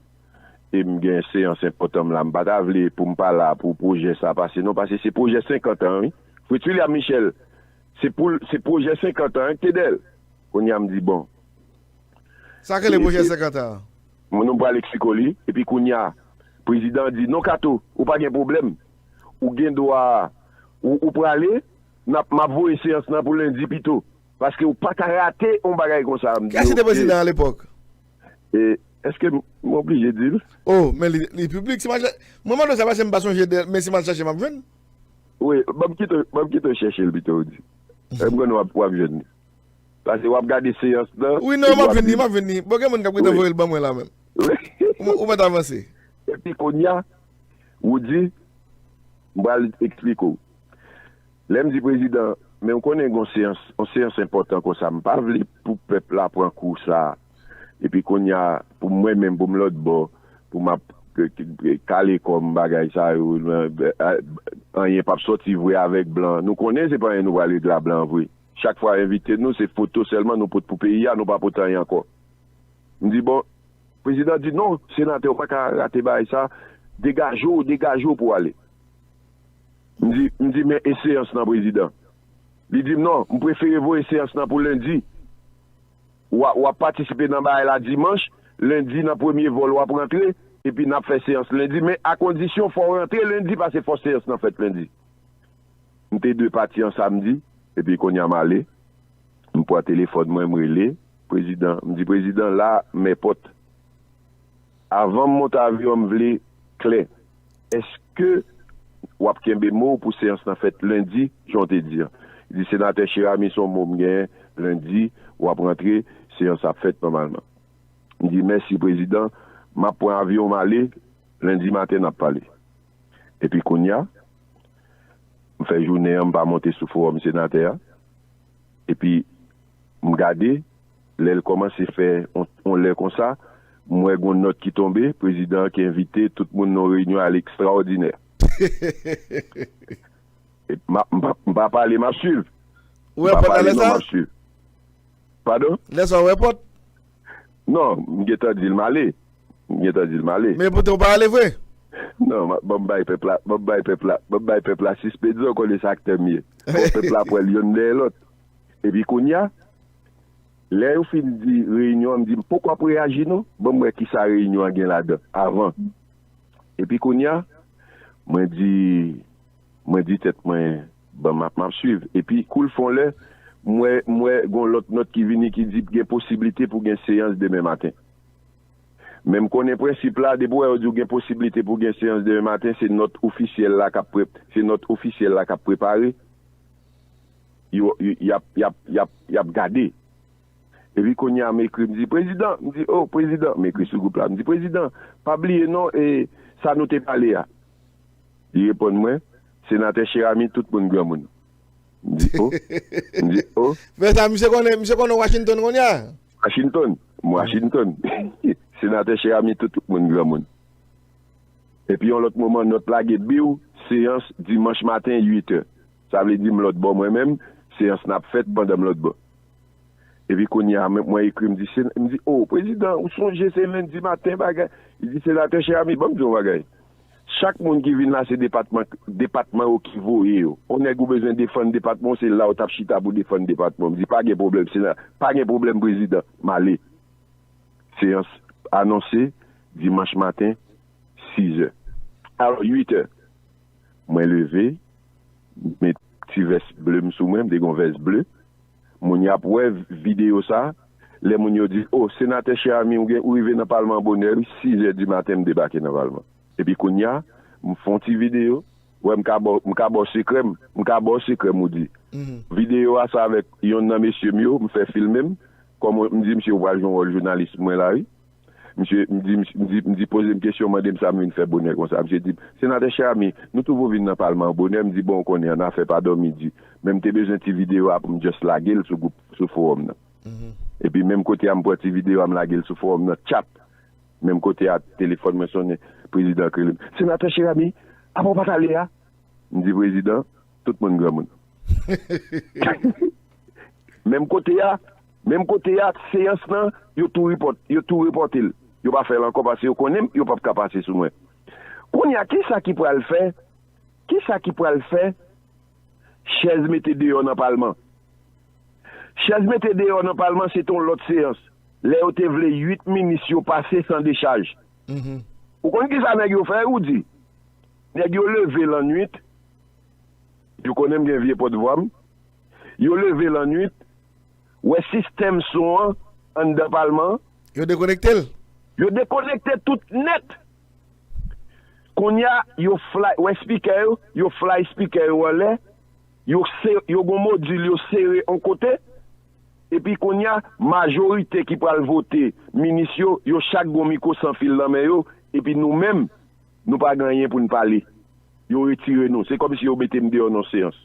E m gen seyans enpòtan m la. M pa ta vle pou m pa la pou pwojè sa pase, non, paske se pwojè senkant an, wi. Fritz William Michel, se pou l, se pwojè senkant an, wi, k te dèyè l. Kounye a, m di, bon. Sa k rele pwojè senkant an? Moun, nou pral eksplike w li. Epi kounye a, prezidan an di, non, Kato, ou pa gen pwoblèm. Ou gen dwa, ou, ou prale, n ap, m ap voye seyans lan pou lendi pito. Paske ou pa ka rate yon bagay konsa. M di, kiyès ki te prezidan an alepòk? E, èske m, m oblije di l? O, men li, li piblik. Si m al chè-, mwen mande w sa paske m pa sonje de, men si m al chèche, m ap jwenn. Wi, ban m kite, ban m kite w chèche l pito, w di. E, m konnen w ap, w ap jwenn li. Paske w ap gade seyans lan. Wi, non, m ap jwenn li, m ap jwenn li. Bon, gen moun k ap gentan voye l ban mwen la menm. Ou, ou mèt avanse. Epi kounye a, ou di, m pral eksplike w. Lè m di prezidan, men w konnen gon seyans, yon seyans enpòtan konsa, m pa vle pou pèp la pran kou sa. Epi kounye a, pou mwen menm, pou m lòt bò, pou m ap, e, e, kale kò m bagay sa yo, e, e, anyen p ap sòti vre avèk blan. Nou konnen se pa anyen nou pral regle a blan vre. Chak fwa yo envite nou, se foto sèlman nou pot pou peyi a, nou pa pot anyen ankò. M di, bon, prezidan di, non, senatè, ou pa ka rate bagay sa, degaje w, degaje w pou w ale. M di, m di, men e seyans lan, prezidan? Li di m, non, m prefere voye seyans lan pou lendi. W a, w ap patisipe nan bagay la dimanch, lendi nan premye vòl w ap rantre, epi n ap fè seyans lendi, men akondisyon fò w rantre lendi, paske fò seyans lan fèt lendi. M te dwe pati an samdi, epi kounye a m ale. M pran telefòn mwen, m rele prezidan. M di, prezidan, la, m èpòt. Avan m monte avyon, m vle klè. Èske w ap kenbe mo w pou seyans lan fèt lendi, jan w te di an? Li di, senatè Cheramy, se yon mo m genyen, lendi, w ap rantre, seyans ap fèt nòmalman. M di, mèsi, prezidan, m ap pran avyon, m ale, lendi maten, n ap pale. Epi kounye a, m fè jounen an, m pa monte sou fowòm senatè a. Epi, m gade, lè l kòmanse fè on, on lè konsa, m wè gon nòt ki tonbe, prezidan an ki envite tout moun nan yon reyinyon a lekstraòdinè. E m a, m pa, m pa pale, m ap swiv. Ou wè pòt la lè sa? M ap swiv. Padon? Lè sa ou wè pòt? Non, m gentan di l m ale. M gentan di l m ale. Men poutan ou pa ale vre? Non, ban m bay pèp la, ban m bay pèp la, ban m bay pèp la sispens, ou konnen sa aktè m ye. Bon, pèp la pran l yonn dèyè lòt. Epi kounye a, lè yo fin di reyinyon an, m di m poko ap reyaji non. Ban m wè kisa reyinyon an gen ladan avan. Epi kounye a, mwen di, mwen di tèt mwen, ban m ap, m ap swiv. Epi kou l fè yon lè, m wè, m wè gon lòt nòt ki vini ki di gen posiblite pou gen seyans demen maten. Men m konnen prensip la, depi w wè yo di w gen posiblite pou gen seyans demen maten, se nòt ofisyèl la k ap pre-, se nòt ofisyèl la k ap prepare. Yo, yo, y ap, y ap, y ap, y ap gade. Epi kounye a m ekri, m di, "Prezidan," m di, "O, prezidan," m ekri sou gwoup la, m di, "Prezidan, pa bliye non, e sa nou te pale a." Li reponn mwen, "Senatè Cheramy, tout moun granmoun." M di, "O." M di, "O." Fè sa, misye konnen, misye konnen Washington kounye a? Washington, m Washington. "Senatè Cheramy, tout moun granmoun." Epi yon lòt moman, nòt la gen biw, seyans dimanch maten, uit è. Sa vle di m lòt bò mwen menm, seyans n ap fèt pandan m lòt bò. Epi kounye a, mwen, mwen ekri, m di, se, m di, "O, prezidan, ou sonje se lendi maten, bagay." Li di, "Senatè Cheramy, ban m di w yon bagay. Chak moun ki vin la, se depatman, depatman yo ki voye yo. On nèg ou bezwen defann depatman w, se la w t ap chita pou defann depatman w." M di, "Pa gen pwoblèm, sena-, pa gen pwoblèm, prezidan. M ale." Seyans anonse dimanch maten, sis è. Alò, uit è, mwen leve, m met ti vès ble m sou mwen, m te gon vès ble. Moun y ap wè videyo sa, lè moun yo di, "O, senatè Cheramy, ou gen, ou rive nan palman an bonè, wi, sis è di maten, m debake nan palman." Epi kounye a, m fè yon ti videyo, wè, m ka ba w, m ka ba w sekrè m, m ka ba w sekrè m, ou di. Videyo a sa avèk yonn nan mesye m yo, m fè filme m, kòm m di, "Misye, ou pral jwe yon wòl jounalis mwen la, wi." Misye, m di, m di, m di, poze m kesyon, mande m sa m vin fè bonè konsa. Misye di m, "Senatè Cheramy, nou twouve w vin nan palman an bonè." M di, "Bon, ou konnen, annafè pa dòmi di." Men m te bezwen ti videyo a pou m just lage l sou gwoup, sou fowòm nan. Epi menm kote a, m pran ti videyo a, m lage l sou fowòm nan, tchap! Menm kote a, telefòn mwen sonnen, prezidan an k rele m, "Senatè Cheramy, apa w pa t ale a?" M di, "Prezidan, tout moun granmoun." Menm kote a, menm kote a, seyans lan, yo tou repòt-, yo tou repòte l. Yo pa fè l ankò paske yo konnen m, yo p ap ka pase sou mwen. Kounye a, kisa ki pral fè? Kisa ki pral fè chèz mete deyò nan palman? Chèz mete deyò nan palman, se te yon lòt seyans. Lè yo te vle uit minis yo pase san dechaj. Ou konn kisa nèg yo fè, Rudy? Nèg yo leve lannwit, yo konnen m gen vye pòtvwa m. Yo leve lannwit, wè sistèm son an anndan palman an. Yo dekonekte l. Yo dekonekte tout nèt. Kounye a, yo fly, wè spikè yo, yo fly spikè yo anlè, yo se-, yo gon modil, yo sere yon kote, epi kounye a, majorite ki pral vote minis yo, yo chak gon mikwo san fil nan men yo, epi nou menm, nou pa gen anyen pou n pale. Yo retire nou. Se kòmsi yo mete m deyò nan seyans.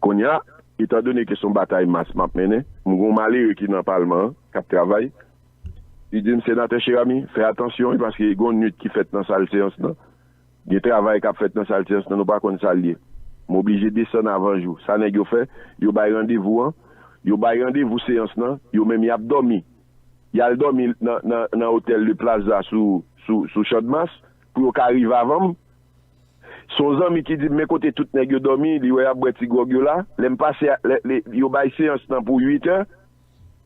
Kounye a, etandone ke se yon batay mas m ap mennen, m gon malere ki nan palman an, k ap travay. Li di m, "Senatè Cheramy, fè atansyon, wi, paske gon nwit ki fèt nan sal seyans nan. Gen travay k ap fèt nan sal seyans nan, nou pa konn sa l ye." M oblije desann avan jou. Sa nèg yo fè, yo bay randevou an, yo bay randevou seyans nan, yo menm y ap dòmi. Y al dòmi nan, nan, nan otèl de Plaza sou, sou, sou Channmas pou yo ka rive avan m. Se yon zanmi ki di m, "Men kote tout nèg yo dòmi," li wè y ap bwè ti gwòg yo la. Lè m pase, lè, lè, yo bay seyans nan pou uit è.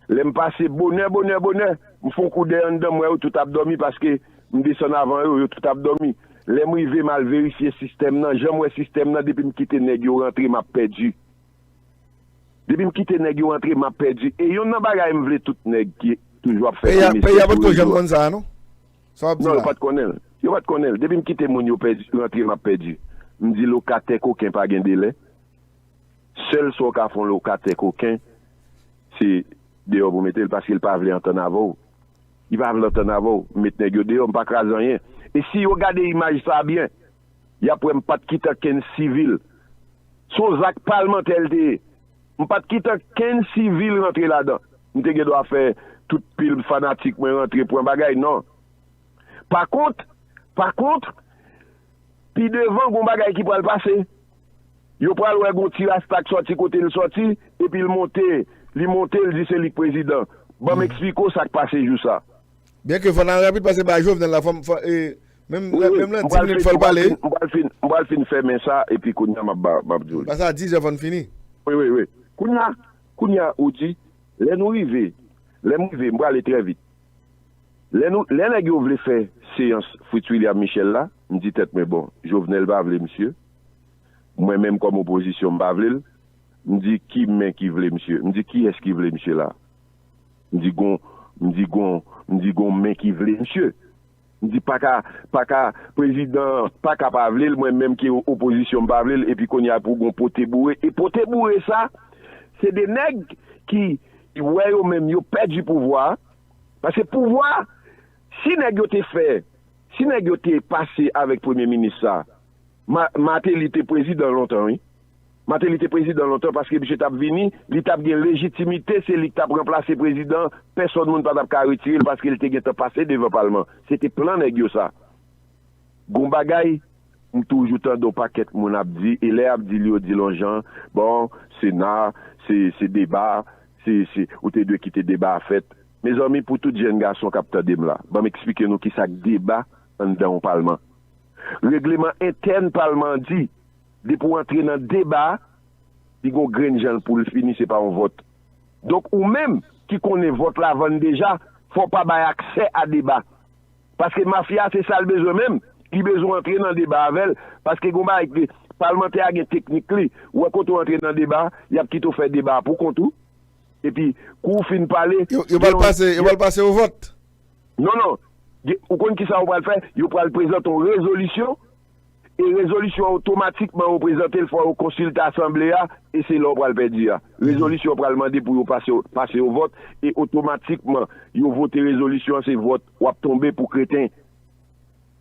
Lè m pase bonè, bonè, bonè, m fè yon kou dèyè anndan, m wè yo tout ap dòmi paske m desann avan yo, yo tout ap dòmi. Lè m rive, m al verifye sistèm nan, jan m wè sistèm nan, depi m kite nèg yo rantre, m ap pèdi. Depi m kite nèg yo rantre, m ap pèdi. E yonn nan bagay m vle tout nèg ki toujou ap fè komesye sou rezo a. Peyi a potko janm konn sa a, non? Sa w ap di la? Non, yo pa t konnen l. Yo pa t konnen l. Depi m kite moun yo pèdi, rantre, m ap pèdi. M di lokatè koken pa gen delè. Sèl sa w ka fè yon lokatè koken, se deyò pou mete l, paske l pa vle antann avè w. Li pa vle antann avè w. M met nèg yo deyò, m pa kraze anyen. E si yo gade imaj sa a byen, y ap wè m pa t kite okenn sivil. Se yon zak palmantè l te ye. M pa t kite okenn sivil rantre ladan. M te gen dwa fè tout pil fanatik mwen rantre pran bagay, non. Pa kont, pa kont, pi devan, gon bagay ki pral pase. Yo pral wè gon ti rasta k sòti kote l sòti, epi l monte, li monte, l di se li k prezidan. Ban m eksplike w sa k pase jou sa. Byen ke fò n al rapid, paske ba Jovenel la, fò m, fò, e, menm, Wi, wi, menm nan m dis pral minit, fin, fò l m pral pale. fin, m pral fin, m pral fin fèmen sa, epi kounye a m ap ba- m ap di w li. Pase a dis è fò n fini. Wi, wi, wi. Kounye a, kounye a, ou di, lè nou rive, lè m rive, m prale trè vit. Lè nou, lè nèg yo vle fè seyans Fritz William Michel la, m di tèt mwen, bon, Jovenel pa vle misye. Mwen menm kòm opozisyon, m pa vle l. M di ki men ki vle misye? M di kiyès ki vle misye la? M di gon, m di gon, m di gon men ki vle misye. M di pa ka, pa ka, prezidan pa ka pa vle l, mwen menm ki opozisyon m pa vle l, epi kounye a pou gon pote boure. E pote boure sa, se de nèg ki wè yo menm yo pèdi pouvwa a, paske pouvwa a, si nèg yo te fè, si nèg yo te pase avèk premye minis sa, Ma- Martelly te prezidan lontan, wi. Martelly te prezidan lontan paske misye t ap vini, li t ap gen lejitimite, se li k t ap ranplase prezidan, pèsonn moun pa t ap ka retire l paske l te gentan pase devan palman. Se te plan nèg yo sa. Gon bagay, m toujou tande yon pakèt moun ap di, e lè y ap di l, yo di l yon jan, bon, Sena, se, se deba, se, se, ou te dwe kite deba a fèt. Mezanmi, pou tout jèn gason k ap tande m la, ban m eksplike nou kisa k deba anndan yon palman. Regleman entèn palman an di, depi w antre nan deba a, li gon grenn jan l pou l fini, se pa yon vòt. Donk, ou menm ki konnen vòt la vann deja, fò w pa bay aksè a deba. Paske mafya a, se sa l bezwen menm. Li bezwen antre nan deba avè l. Paske gon bagay ki palmantè a gen teknik li. Ou wè kote w antre nan deba a, y ap kite w fè deba a pou kont ou. Epi, kou w fin pale, Yo, yo pral pase, yo pral pase o vòt. Non, non. Ou konn kisa yo pral fè? Yo pral prezante yon rezolisyon. E rezolisyon an otomatikman yo prezante l, fò yo konsilte asanble a, e se la w pral pèdi a. Rezolisyon an pral mande pou yo pase, pase yo vòt, e otomatikman yo vote rezolisyon an, se vòt w ap tonbe pou kreten.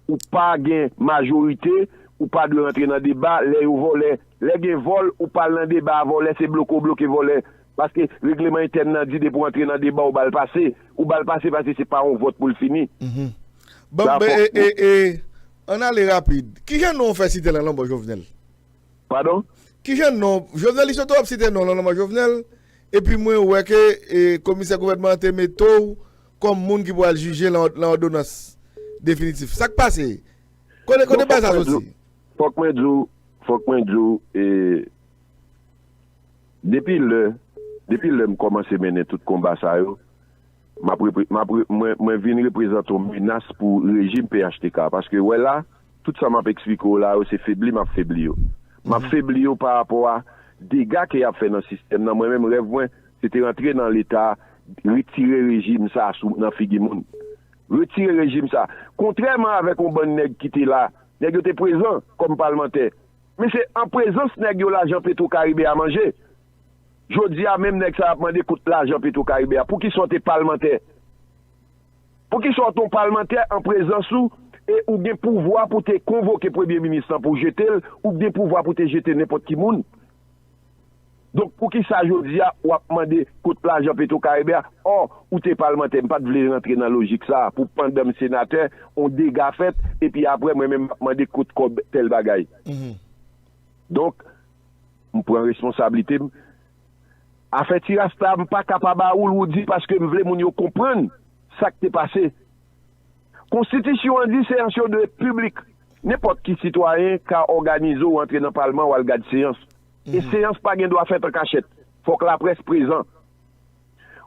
Ou pa gen majorite, ou pa dwe rantre nan deba, lè yo vòlè, lè gen vòl, ou pa al nan deba a, vòlè se bloke w bloke vòlè. Paske regleman entèn nan di depi w antre nan deba, ou ba l pase. Ou ba l pase paske se pa yon vòt pou l fini. Bon, e, e, e, ann ale rapid. Kijan non w fè site nan lanmò Jovenel? Padon? Kijan non, Jovenel Isoto ap site non nan lanmò Jovenel, epi mwen wè ke e, komisè gouvènman an te mete w kòm moun ki pral jije lan, lan òdonans definitif. Sa k pase? Kote, kote bagay sa soti? Fòk mwen di w, fòk mwen di w, e, depi lè, depi lè m kòmanse mennen tout konba sa yo, m ap repre- m ap re- mwen, mwen vin reprezante yon menas pou rejim P H T K. Paske wè la, tout sa m ap eksplike w la yo, se febli m ap febli yo. M ap febli yo pa rapò a dega ke y ap fè nan sistèm nan. Mwen menm, rèv mwen, se te rantre nan Leta, retire rejim sa sou, nan figi moun. Retire rejim sa. Kontrèman avèk yon bann nèg ki te la, nèg yo te prezan kòm palmantè. Men se an prezans nèg yo lajan Petro Karibe a manje. Jodi a menm nèg sa yo ap mande kot lajan Petro Karibe a. Poukisa w te palmantè? Poukisa w te yon palmantè an prezans ou e ou gen pouvwa pou te konvoke premye minis lan pou jete l, ou gen pouvwa pou te jete nenpòt ki moun? Donk, poukisa jodi a w ap mande kot lajan Petro Karibe a? Ò, ou te palmantè, m pa t vle rantre nan lojik sa a, pou pandan m senatè, yon dega fèt, epi apre mwen menm m ap mande kot kòb tèl bagay. Donk, m pran responsablite m. Afè ti rasta, m pa ka pa ba ou l, ou di, paske m vle moun yo konprann sa k te pase. Konstitisyon an di seyans yo dwe piblik. Nenpòt ki sitwayen ka òganize w antre nan palman w al gad seyans. E seyans pa gen dwa fèt an kachèt. Fòk laprès prezan.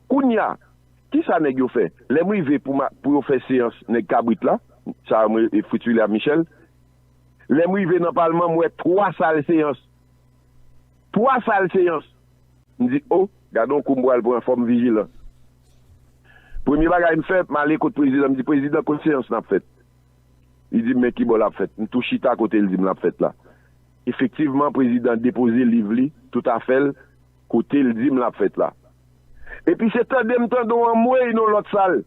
Kounye a, kisa nèg yo fè? Lè m rive pou, ma, pou yo fè seyans nèg kabrit la, sa m rele Fritz William Michel, lè m rive nan palman, m wè twa sal seyans. Twa sal seyans. M di, o, gade yon kou m pral pran, fò m vijilan. Premye bagay m fè, m ale kot prezidan, m di, prezidan, kot seyans n ap fèt? Li di m, men kibò l ap fèt? M tou chita kote l di m l ap fèt la. Efektivman, prezidan depoze liv li, tout afè l, kote l di m l ap fèt la. Epi se tande m tande yon anmwey nan lòt sal.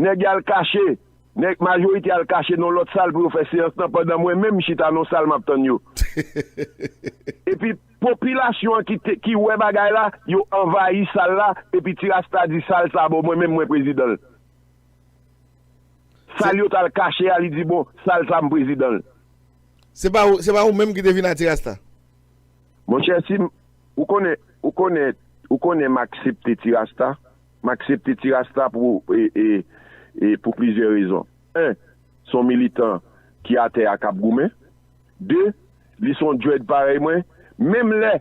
Nèg al kache, nèg majorite al kache nan lòt sal pou yo fè seyans lan, pandan mwen menm m chita nan sal m ap tann yo. Epi popilasyon an ki, te, ki wè bagay la, yo anvayi sal la, epi ti rasta di sal sa bon, mwen menm mwen prezidan l. Sal yo t al kache a, li di bon, sal sa m prezidan l. Se pa ou, se pa ou menm ki te vin a ti rasta? Monchè, si m- ou konnen, ou konnen, ou konnen m aksepte Ti Rasta. M aksepte Ti Rasta pou, e, e, e, pou plizyè rezon. En, se yon militan ki atè a k ap goumen. De, li se yon dread parèy mwen. Menm lè,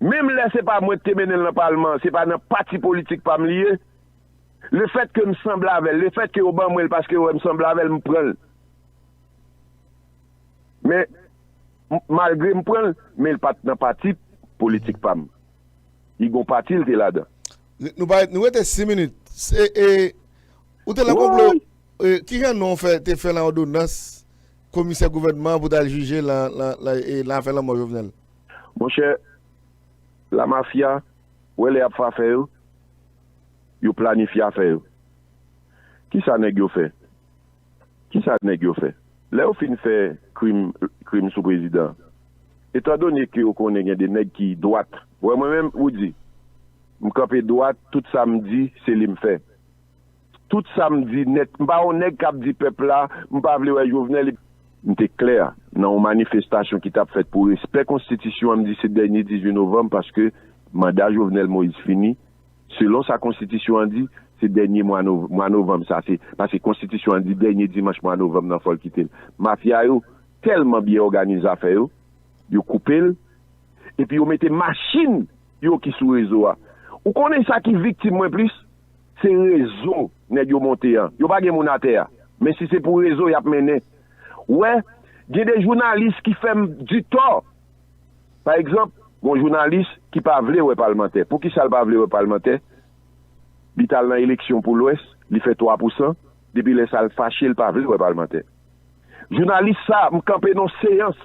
menm lè se pa mwen ki te mennen l nan palman, se pa nan pati politik pa m li ye. Lefètke m sanble avè l, lefètke yo ban mwen l paske yo wè m sanble avè l, m pran l. Men, m- malgre m pran l, men l pa t nan pati politik pa m. Li gon pati l te ladan. Nou pa nou rete sis minit. Se, e, ou te lan konplo, e, ki jan non fè te fè lan òdonans komisè gouvènman pou t al jije lan, lan, lan, e, lan afè lanmò Jovenel? Monchè, la mafya, wè lè y ap fè afè yo, yo planifye afè yo. Kisa nèg yo fè? Kisa nèg yo fè? Lè yo fin fè krim, krim sou prezidan, etandone ke yo konnen gen de nèg ki dwat, wè mwen menm, ou di, m kanpe dwat, tout sa m di, se li m fè. Tout sa m di nèt, m pa yon nèg k ap di pèp la, m pa vle wè Jovenel. M te klè nan yon manifestasyon ki t ap fèt pou respè konstitisyon an, m di se dènye dizuit novanm paske manda Jovenel Moïse fini. Selon sa konstitisyon an di, se dènye mwa novanm sa, se paske konstitisyon an di dènye dimanch mwa novanm nan fò l kite l. Mafya yo tèlman byen òganize afè yo, yo koupe l, epi yo mete machin yo ki sou rezo a. Ou konnen sa ki viktim mwen plis? Se rezo nèg yo monte an. Yo pa gen moun atè a. Men si se pou rezo y ap mennen. Ou wè, gen de jounalis ki fè m di tò. Pa egzanp, gon jounalis ki pa vle wè palmantè. Poukisa l pa vle wè palmantè? Li t al nan eleksyon pou Lwès, li fè twa pousan, depi lè sa l fache, l pa vle wè palmantè. Jounalis sa, m kanpe nan seyans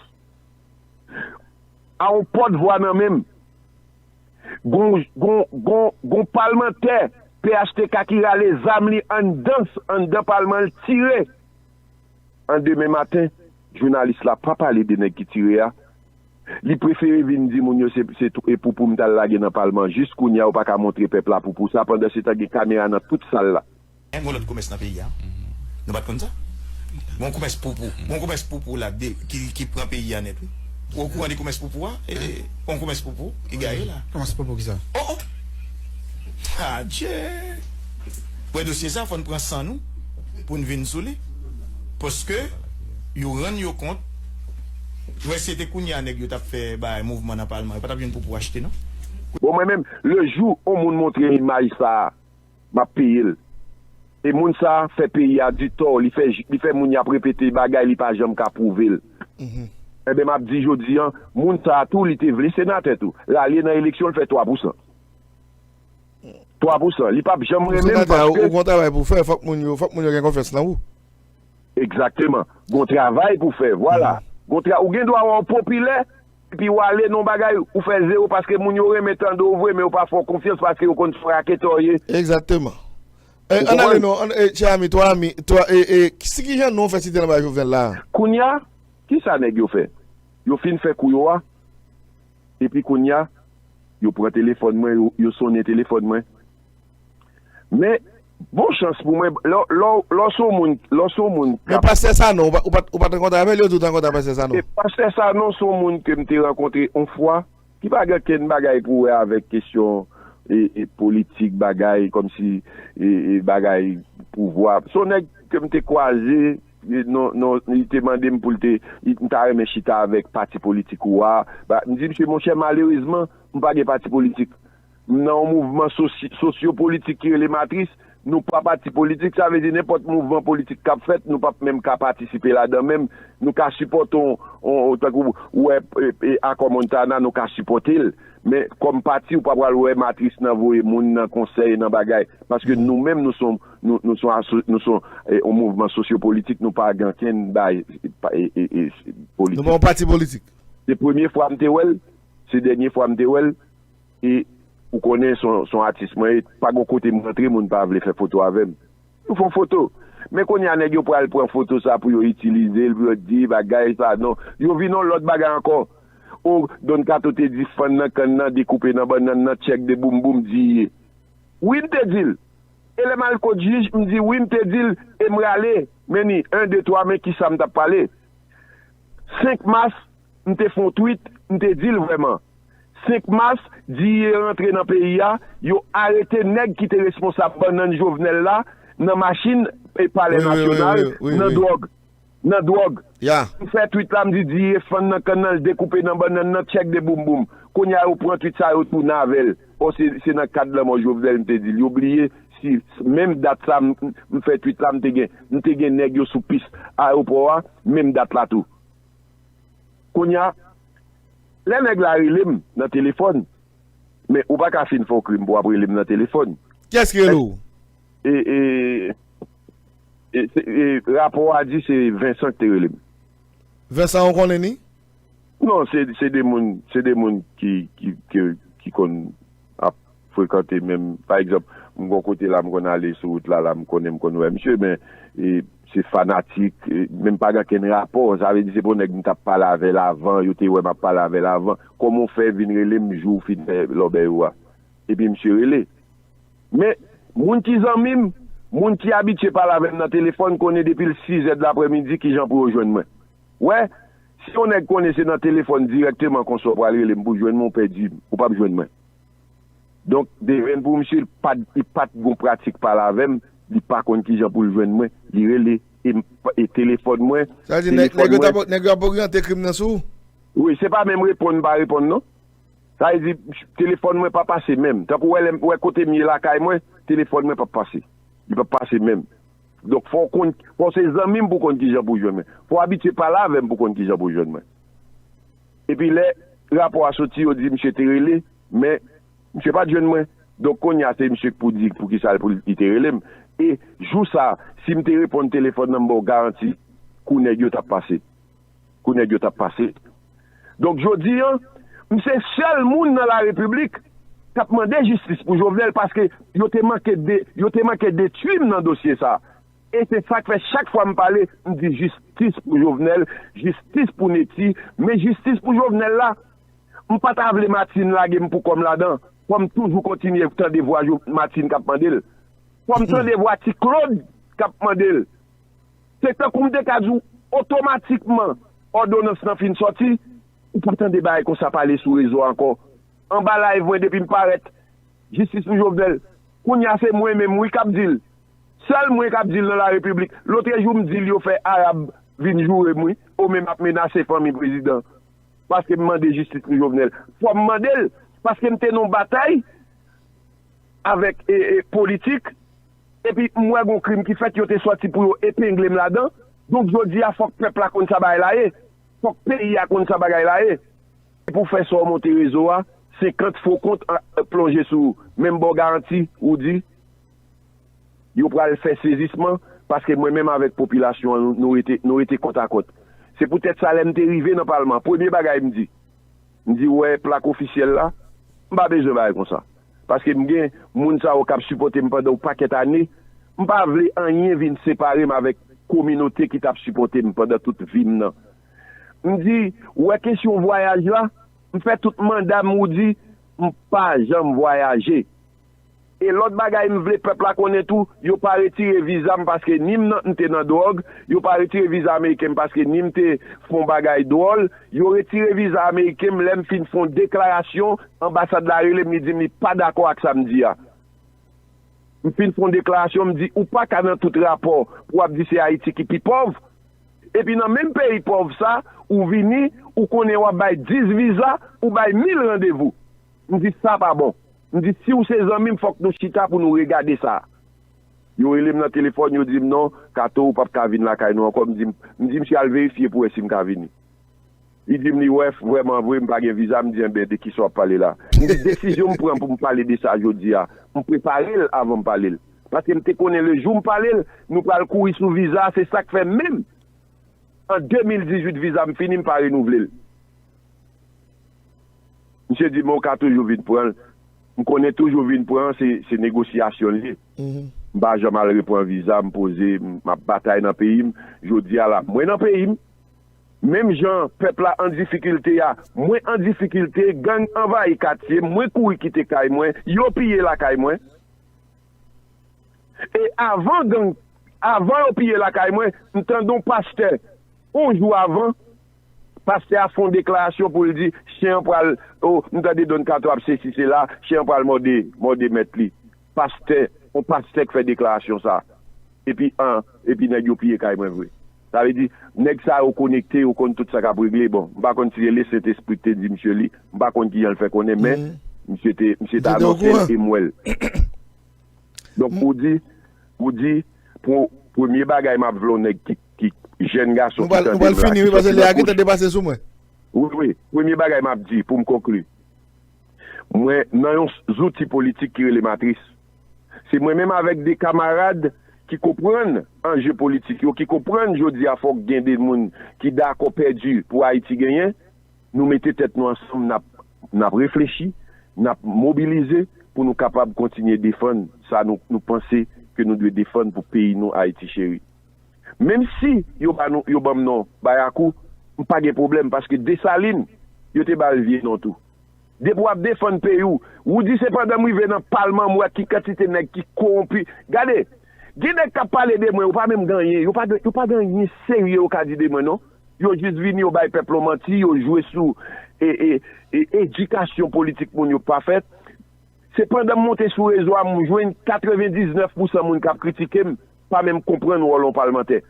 a yon pòtvwa nan men m. Gon, gon, gon, gon palmantè P H T K ki rale zam li anndan, anndan palman l tire. An demen maten, jounalis la pa pale de nèg ki tire a. Li prefere vin di moun yo se, se tou- e poupou m t al lage nan palman. Jis kounye a, ou pa ka montre pèp la poupou sa. Pandansetan, gen kamera nan tout sal la. Gen yon lòt komès nan peyi a. Nou pa t konn sa? Bon komès poupou. Bon komès poupou la de, ki, ki pran peyi a nèt, wi. Ou okouran de komès poupou a? E, bon komès poupou ki gaye la. Komès poupou ki sa? Oh, oh! Adje! Pou dosye sa, fò n pran san nou pou n vin sou li. Paske yo rann yo kont, wè se te kounye a nèg yo t ap fè bay mouvman nan palman, yo pa t ap jwenn poupou achte non. Bon, mwen menm, le jou yon moun montre imaj sa a, m ap peye l. E moun sa a fè peyi a di tò, li fè, li fè moun y ap repete bagay li pa janm ka pwouve l. Enben, m ap di jodi an, moun sa a tou, li te vle senatè tou. L ale nan eleksyon, l fè twa pousan. Twa pousan. Li p ap janm renmen m paske. Ou gon travay pou w fè, fòk moun yo, fòk moun yo gen konfyans nan ou. Egzakteman. Gon travay pou fè, vwala. Gon tra, ou gen dwa wè w popilè, epi w ale nan yon bagay, ou fè zewo paske moun yo renmen tande w vre, men yo pa fè w konfyans paske yo konn se yon raketè w ye. Egzakteman. Ann ale non, tchè ami, twa ami, twa, e, e, si ki jan non fè site nan bagay Jovenel la a? Kounye a, kisa nèg yo fè? Yo fin fè kou yo a, epi kounye a, yo pran telefòn mwen, yo, yo sonnen telefòn mwen. Men, bon chans pou mwen, lè w se yon moun, lè w se yon moun k ap. Men pastè Sanon, ou pa, ou pa, ou pa t rankontre avè l, yo di w te rankontre ak pastè Sanon. E pastè Sanon se yon moun ke m te rankontre yon fwa, ki pa gen okenn bagay pou wè avèk kesyon e, e politik, bagay kòmsi e, e bagay pouvwa. Se yon nèg ke m te kwaze, e, non, non, li te mande m pou l te, li, m ta renmen chita avèk pati politik ou a. Ba, m di misye, monchè, malerezman, m pa gen pati politik. M nan yon mouvman sosi- sosyopolitik ki rele Matris. Nou pa pati politik, sa vle di nenpòt mouvman politik k ap fèt, nou p ap menm ka patisipe ladan menm. Nou ka sipòte yon, yon, yon tankou ou wè e, e, Akò Montana, nou ka sipòte l. Men kòm pati, ou pa pral wè Matris nan voye moun nan konsèy, nan bagay. Paske nou menm, nou se yon, nou, nou se yon aso- nou se yon, e, yon mouvman sosyopolitik, nou pa gen okenn bay e, e, e, politik. Nou pa yon pati politik. Se premye fwa m te wè l, se dènye fwa m te wè l. E ou konnen se yon, se yon atis mwen ye, pa gon kote m rantre moun pa vle fè foto avè m. Nou fè yon foto. Men kounye a nèg yo pral pran foto sa pou yo itilize l, pou yo di bagay sa, non. Yo vin yon lòt bagay ankò. O, Don Kato te di fann nan kann nan dekoupe nan bannann nan, tchèk de boumboum di ye. Wi, m te di l. E lè m al kot jij, m di wi, m te di l, e m rale. Men ni, en, de, twa, men kisa m t ap pale. Senk mas, m te fè yon tweet, m te di l vrèman. Senk mas, D E A rantre nan peyi a, yo arete nèg ki te responsab bannann Jovenel la nan machin e Palè Nasyonal, nan dwòg. Nan dwòg. M fè twit la, m di D E A fann nan kann nan, l dekoupe nan bannann nan, tchèk de boum boum. Kounye a, yo pran twit sa, yo tounen avè l. Bon, se, se nan kad lanmò Jovenel, m te di l. Yo bliye si menm dat sa, m, m fè twit la, m te gen, m te gen nèg yo sou pis ayewopò a, menm dat la tou. Kounye a, lè nèg la rele m nan telefòn, men ou pa ka fin fè yon krim pou w ap rele m nan telefòn. Kiyès ki rele w? E, e, e, se, e, rapò a di se Vincent ki te rele m. Vincent, ou konnen ni? Non, se, se de moun, se de moun ki, ki, ki, ki konn ap frekante menm. Pa egzanp, m gon kote la, m konn ale sou wout la, la, m konnen, m konn wè misye, men, e, se fanatik, e, men m pa gen kenn rapò. Sa vle di, se pou nèg m t ap pale avè l avan, yo te wè m ap pale avè l avan. Kòman w fè vin rele m jou w fin fè lòbèy ou a? Epi misye rele. Men, moun ki zanmi m, moun ki abitye pale avè m nan telefòn, konnen depi l sizè de laprèmidi kijan pou yo jwenn mwen. Wè, si yon nèg konnen se nan telefòn dirèkteman konsa w pral rele m pou jwenn mwen, ou pèdi m, ou p ap jwenn mwen. Donk, devenn pou misye, li pa t, li pa t gon pratik pale avè m, li pa konn kijan pou l jwenn mwen, li rele, e, m, e telefòn mwen, Sa vle di, nèg, telefòn nèg yo t mwen. Ap, nèg yo ap oryante krim nan sou ou? Wi, se pa menm reponn m pa reponn, non. Sa vle di, telefòn mwen pa pase menm. Tankou wè, lè m, wè kote m ye lakay mwen, telefòn mwen p ap pase. Li p ap pase menm. Donk, fò w konn, fò se zanmi m pou konn kijan pou jwenn mwen. Fò w abitye pale avè m pou konn kijan pou jwenn mwen. Epi lè rapò a soti, yo di misye te rele, men misye pa t jwenn mwen. Donk, kounye a, se misye k pou di poukisa l pou li te rele m. E jou sa, si m te reponn telefòn nan, m ba w garanti, kou nèg yo t ap pase. Kou nèg yo t ap pase. Donk, jodi a, m se sèl moun nan larepiblik k ap mande jistis pou Jovenel, paske yo te manke de, yo te manke detwi m nan dosye sa. E se sa k fè chak fwa m pale, m di jistis pou Jovenel, jistis pou Netty, men jistis pou Jovenel la, m pa ta vle Martine lage m pou kò m ladan, fò m toujou kontinye tande vwa Jo-, Martine k ap mande l. Fò m tande vwa Ti Claude k ap mande l. Se tankou m te ka di w, otomatikman, òdonans lan fin sòti, ou pa tande bagay konsa pale sou rezo a ankò. Anba live mwen depi m parèt, jistis pou Jovenel. Kounye a se mwen menm wi k ap di l. Sèl mwen k ap di l nan larepiblik. Lotrejou m di l yo fè Arab vin joure m wi. Omen m ap menase fanmi prezidan. Paske m mande jistis pou Jovenel. Fò m mande l. Paske m te nan yon batay avèk, e, e, politik. Epi m wè gon krim ki fèt, yo te sòti pou yo epengle m ladan. Donk jodi a, fòk pèp la konn sa bagay la ye. Fòk peyi a konn sa bagay la ye. E pou fè sa w monte rezo a, senkant fo kont a, plonje sou ou. Men m ba w garanti, ou di, yo pral fè sezisman, paske mwen menm avèk popilasyon an, nou, nou rete, nou rete kòtakòt. Se poutèt sa, lè m te rive nan palman, premye bagay m di, m di, w wè plak ofisyèl la, m pa bezwen bagay konsa. Paske m gen moun sa yo k ap sipòte m pandan yon pakèt ane, m pa vle anyen vin separe m avèk kominote ki t ap sipòte m pandan tout vi m nan. M di, w wè kesyon vwayaj la, m fè tout manda m, ou di, m pa janm vwayaje. E lòt bagay m vle pèp la konnen tou, yo pa retire viza m paske ni m nan, m te nan dwòg, yo pa retire viza ameriken m paske ni m te fè yon bagay dwòl, yo retire viza ameriken m lè m fin fè yon deklarasyon, anbasad la rele m, li di m li pa dakò ak sa m di a. M fin fè yon deklarasyon, m di, ou pa ka nan tout rapò pou w ap di se Ayiti ki pi pòv. Epi nan menm peyi pòv sa, ou vini, ou konnen w ap bay dis viza, ou bay mil randevou. M di, sa pa bon. M di, si w se zanmi m, fòk nou chita pou nou regade sa. Yo rele m nan telefòn, yo di m, non, Kato, ou p ap ka vin lakay nou ankò. M di, m di, misye al verifye pou wè si m ka vini. Li di m li wè, vrèman vre, m pa gen viza. M di, enben, de kisa w ap pale la? M di, desizyon m pran pou m pale de sa jodi a, m prepare l avan m pale l. Paske m te konnen lejou m pale l, nou pral kouri sou viza, se sa k fè menm an de mil dizuit viza m fini, m pa renouvle l. Misye di m, ou ka toujou vin pran l. M konnen toujou vin pran, se, se negosyasyon l ye. M pa janm al repran viza, m poze, m ap batay nan peyi m. Jodi a la, mwen nan peyi m. Menm jan pèp la an difikilte a, mwen an difikilte, gang anvayi katye m, mwen kouri kite kay mwen, yo piye lakay mwen. E avan gang, avan yo piye lakay mwen, m tande yon pastè, yon jou avan, Pastè a fè yon deklarasyon pou l di, chen an pral, o, m tande Don Kato ap sesi sela, chen an pral mòde, mòde mèt li. Pastè, yon pastè k fè deklarasyon sa. Epi, an, epi nèg yo piye kay mwen vre. Sa vle di, nèg sa yo konekte, yo konn tout sa k ap regle. Bon, m pa konn si se Lesentespri k te di misye li, m pa konn kijan l fè konnen, men misye te, misye te anonse l e m wè l. Donk, ou di, ou di, pou premye bagay m ap vle yon nèg ki, ki jèn gason ki tande m la, ki soti nan kouch. Nou pral fini, wi, paske lè a gentan depase sou mwen. Wi, wi. Premye bagay m ap di, pou m konkli. Mwen nan yon zouti politik ki rele Matris. Se mwen menm avèk de kamarad ki konprann anje politik yo, ki konprann jodi a fòk gen de moun ki dakò pèdi pou Ayiti genyen. Nou mete tèt nou ansanm, n ap, n ap reflechi, n ap mobilize pou nou kapab kontinye defann sa nou, nou panse ke nou dwe defann pou peyi nou, Ayiti cheri. Menm si yo ba nou, yo ban m non Bayakou, m pa gen pwoblèm, paske Desalin, yo te ba l vye non tou. Depi w ap defann peyi w, ou di se pandan m rive nan palman m wè ki kantite nèg ki kowonpi. Gade, gen nèg k ap pale de mwen, yo pa menm gen anyen, yo pa gen, yo pa gen anyen serye yo ka di de mwen non. Yo jis vini, yo bay pèp la manti, yo jwe sou e, e, e, edikasyon politik moun yo k pa fèt. Se pandan m monte sou rezo a, m jwenn katrevendiznèf pousan moun k ap kritike m, pa menm konprann wòl yon palmantè.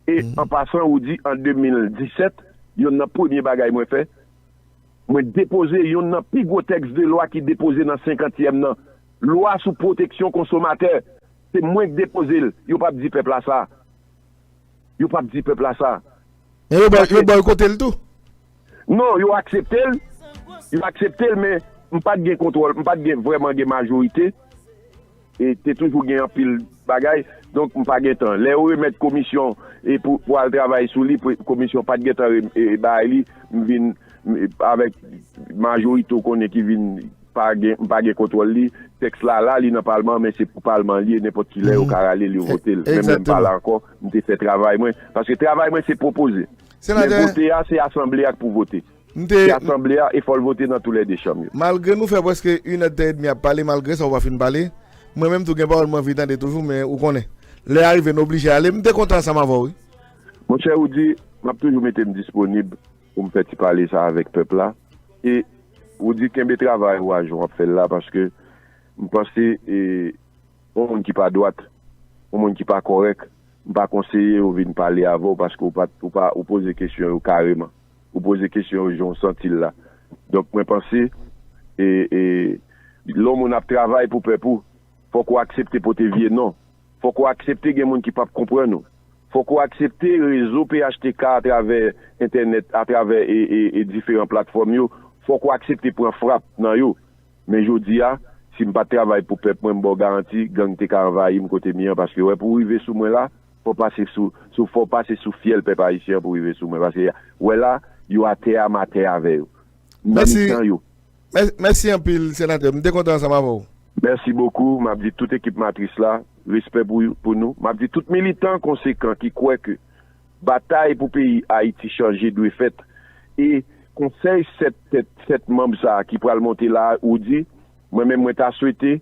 E an pasan, ou di an de mil disèt, yonn nan premye bagay mwen fè, mwen depoze yonn nan pi gwo tèks de lwa ki depoze nan senkantyèm nan, lwa sou pwoteksyon konsomatè. Se mwen k depoze l. Yo p ap di pèp la sa. Yo p ap di pèp la sa. Men yo bòy-, yo bòykote l tou. Non, yo aksepte l. Yo aksepte l, men m pa t gen kontwòl, m pa t gen, vrèman gen majorite. E te toujou gen anpil bagay. Donk, m pa gen tan. Lè yo remèt komisyon e pou, pou al travay sou li, pou, komisyon pa t gen tan re-, e, e bay li, m vin, m, avèk majorite w konnen ki vin pa gen, m pa gen kontwòl li. Tèks la la, li nan palman, men se pou palman li ye, nenpòt ki lè yo ka rale l, yo vote l. Men m pa la ankò, m te fè travay mwen. Paske travay mwen, se pwopoze. Men vote a, se asanble a k pou vote. Se asanble a, e fò l vote nan toulède chanm yo. Malgre nou fè prèske inèdtan edmi ap pale, malgre sa, ou pa fin pale, mwen menm tou gen pawòl mwen anvi tande toujou, men ou konnen. Lè a rive, nou oblije ale. M te kontan ansanm avè w, wi. Monchè, ou di, m ap toujou mete m disponib pou m fè ti pale sa avèk pèp la. E ou di kenbe travay ou a jan w ap fè l la, paske m panse, e, yon moun ki pa dwat, yon moun ki pa kòrèk, m pa konseye yo vin pale avè w paske ou pa, ou pa, ou poze kesyon yo kareman. Ou poze kesyon yo jan w santi l la. Donk, mwen panse, e, e, lè yon moun ap travay pou pèp ou, fòk ou aksepte pote vye non. Fòk ou aksepte gen moun ki p ap konprann ou. Fòk ou aksepte rezo P H T K atravè entènèt, atravè e, e, e diferan platfòm yo. Fòk ou aksepte pran frap nan yo. Men jodi a, si m pa t travay pou pèp mwen, m ba w garanti, gang te ka anvayi m kote m ye an, paske wè pou w rive sou mwen la, fò w pase sou, sou, fò w pase sou fyèl pèp ayisyen an pou w rive sou mwen, paske wè la, yo atè a, m atè avè yo. M nan mitan yo. Mè-, mèsi anpil, senatè. M te kontan ansanm avè w. Mèsi bokou. M ap di tout ekip Matris la, respè pou, pou nou. M ap di tout militan konsekan ki kwè ke batay pou peyi Ayiti chanje dwe fèt. E konsèy sèt tèt, sèt manm sa a ki pral monte la, ou di, mwen menm mwen ta swete,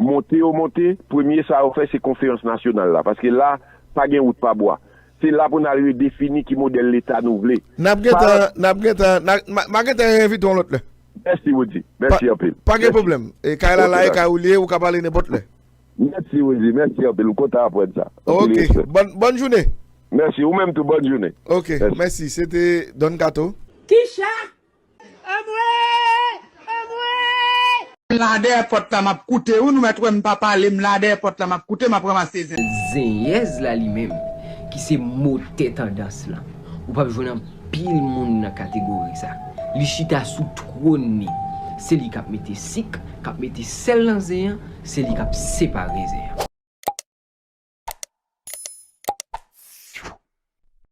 monte yo monte, premye sa yo fè se konferans nasyonal la. Paske la, pa gen wout pa bwa. Se la pou n al redefini ki modèl leta nou vle. N ap gentan, n ap gentan, n a, m a, m a gentan envite w yon lòt lè. Mèsi, Woody. Mèsi anpil. Pa gen pwoblèm. E kay la la, e kay ou li ye, ou ka pale nenpòt lè. Mèsi, Woody. Mèsi anpil. M kontan aprann sa. Anpil respè. Ok. Bòn, bòn jounen. Mèsi. Ou menm tou, bòn jounen. Ok. Mèsi. Mèsi. Se te Don Kato. Kicha? Anmwe! Anmwe! M la dèyè pòt la, m ap koute. Wi, nou mèt wè m pa pale, m la dèyè pòt la, m ap koute, m ap ranmase zen. Zenyèz la li menm, ki se motè tandans lan. Ou p ap jwenn anpil moun nan kategori sa. Li chita sou twòn li. Se li k ap mete sik, k ap mete sèl nan zen an, se li k ap separe zen an.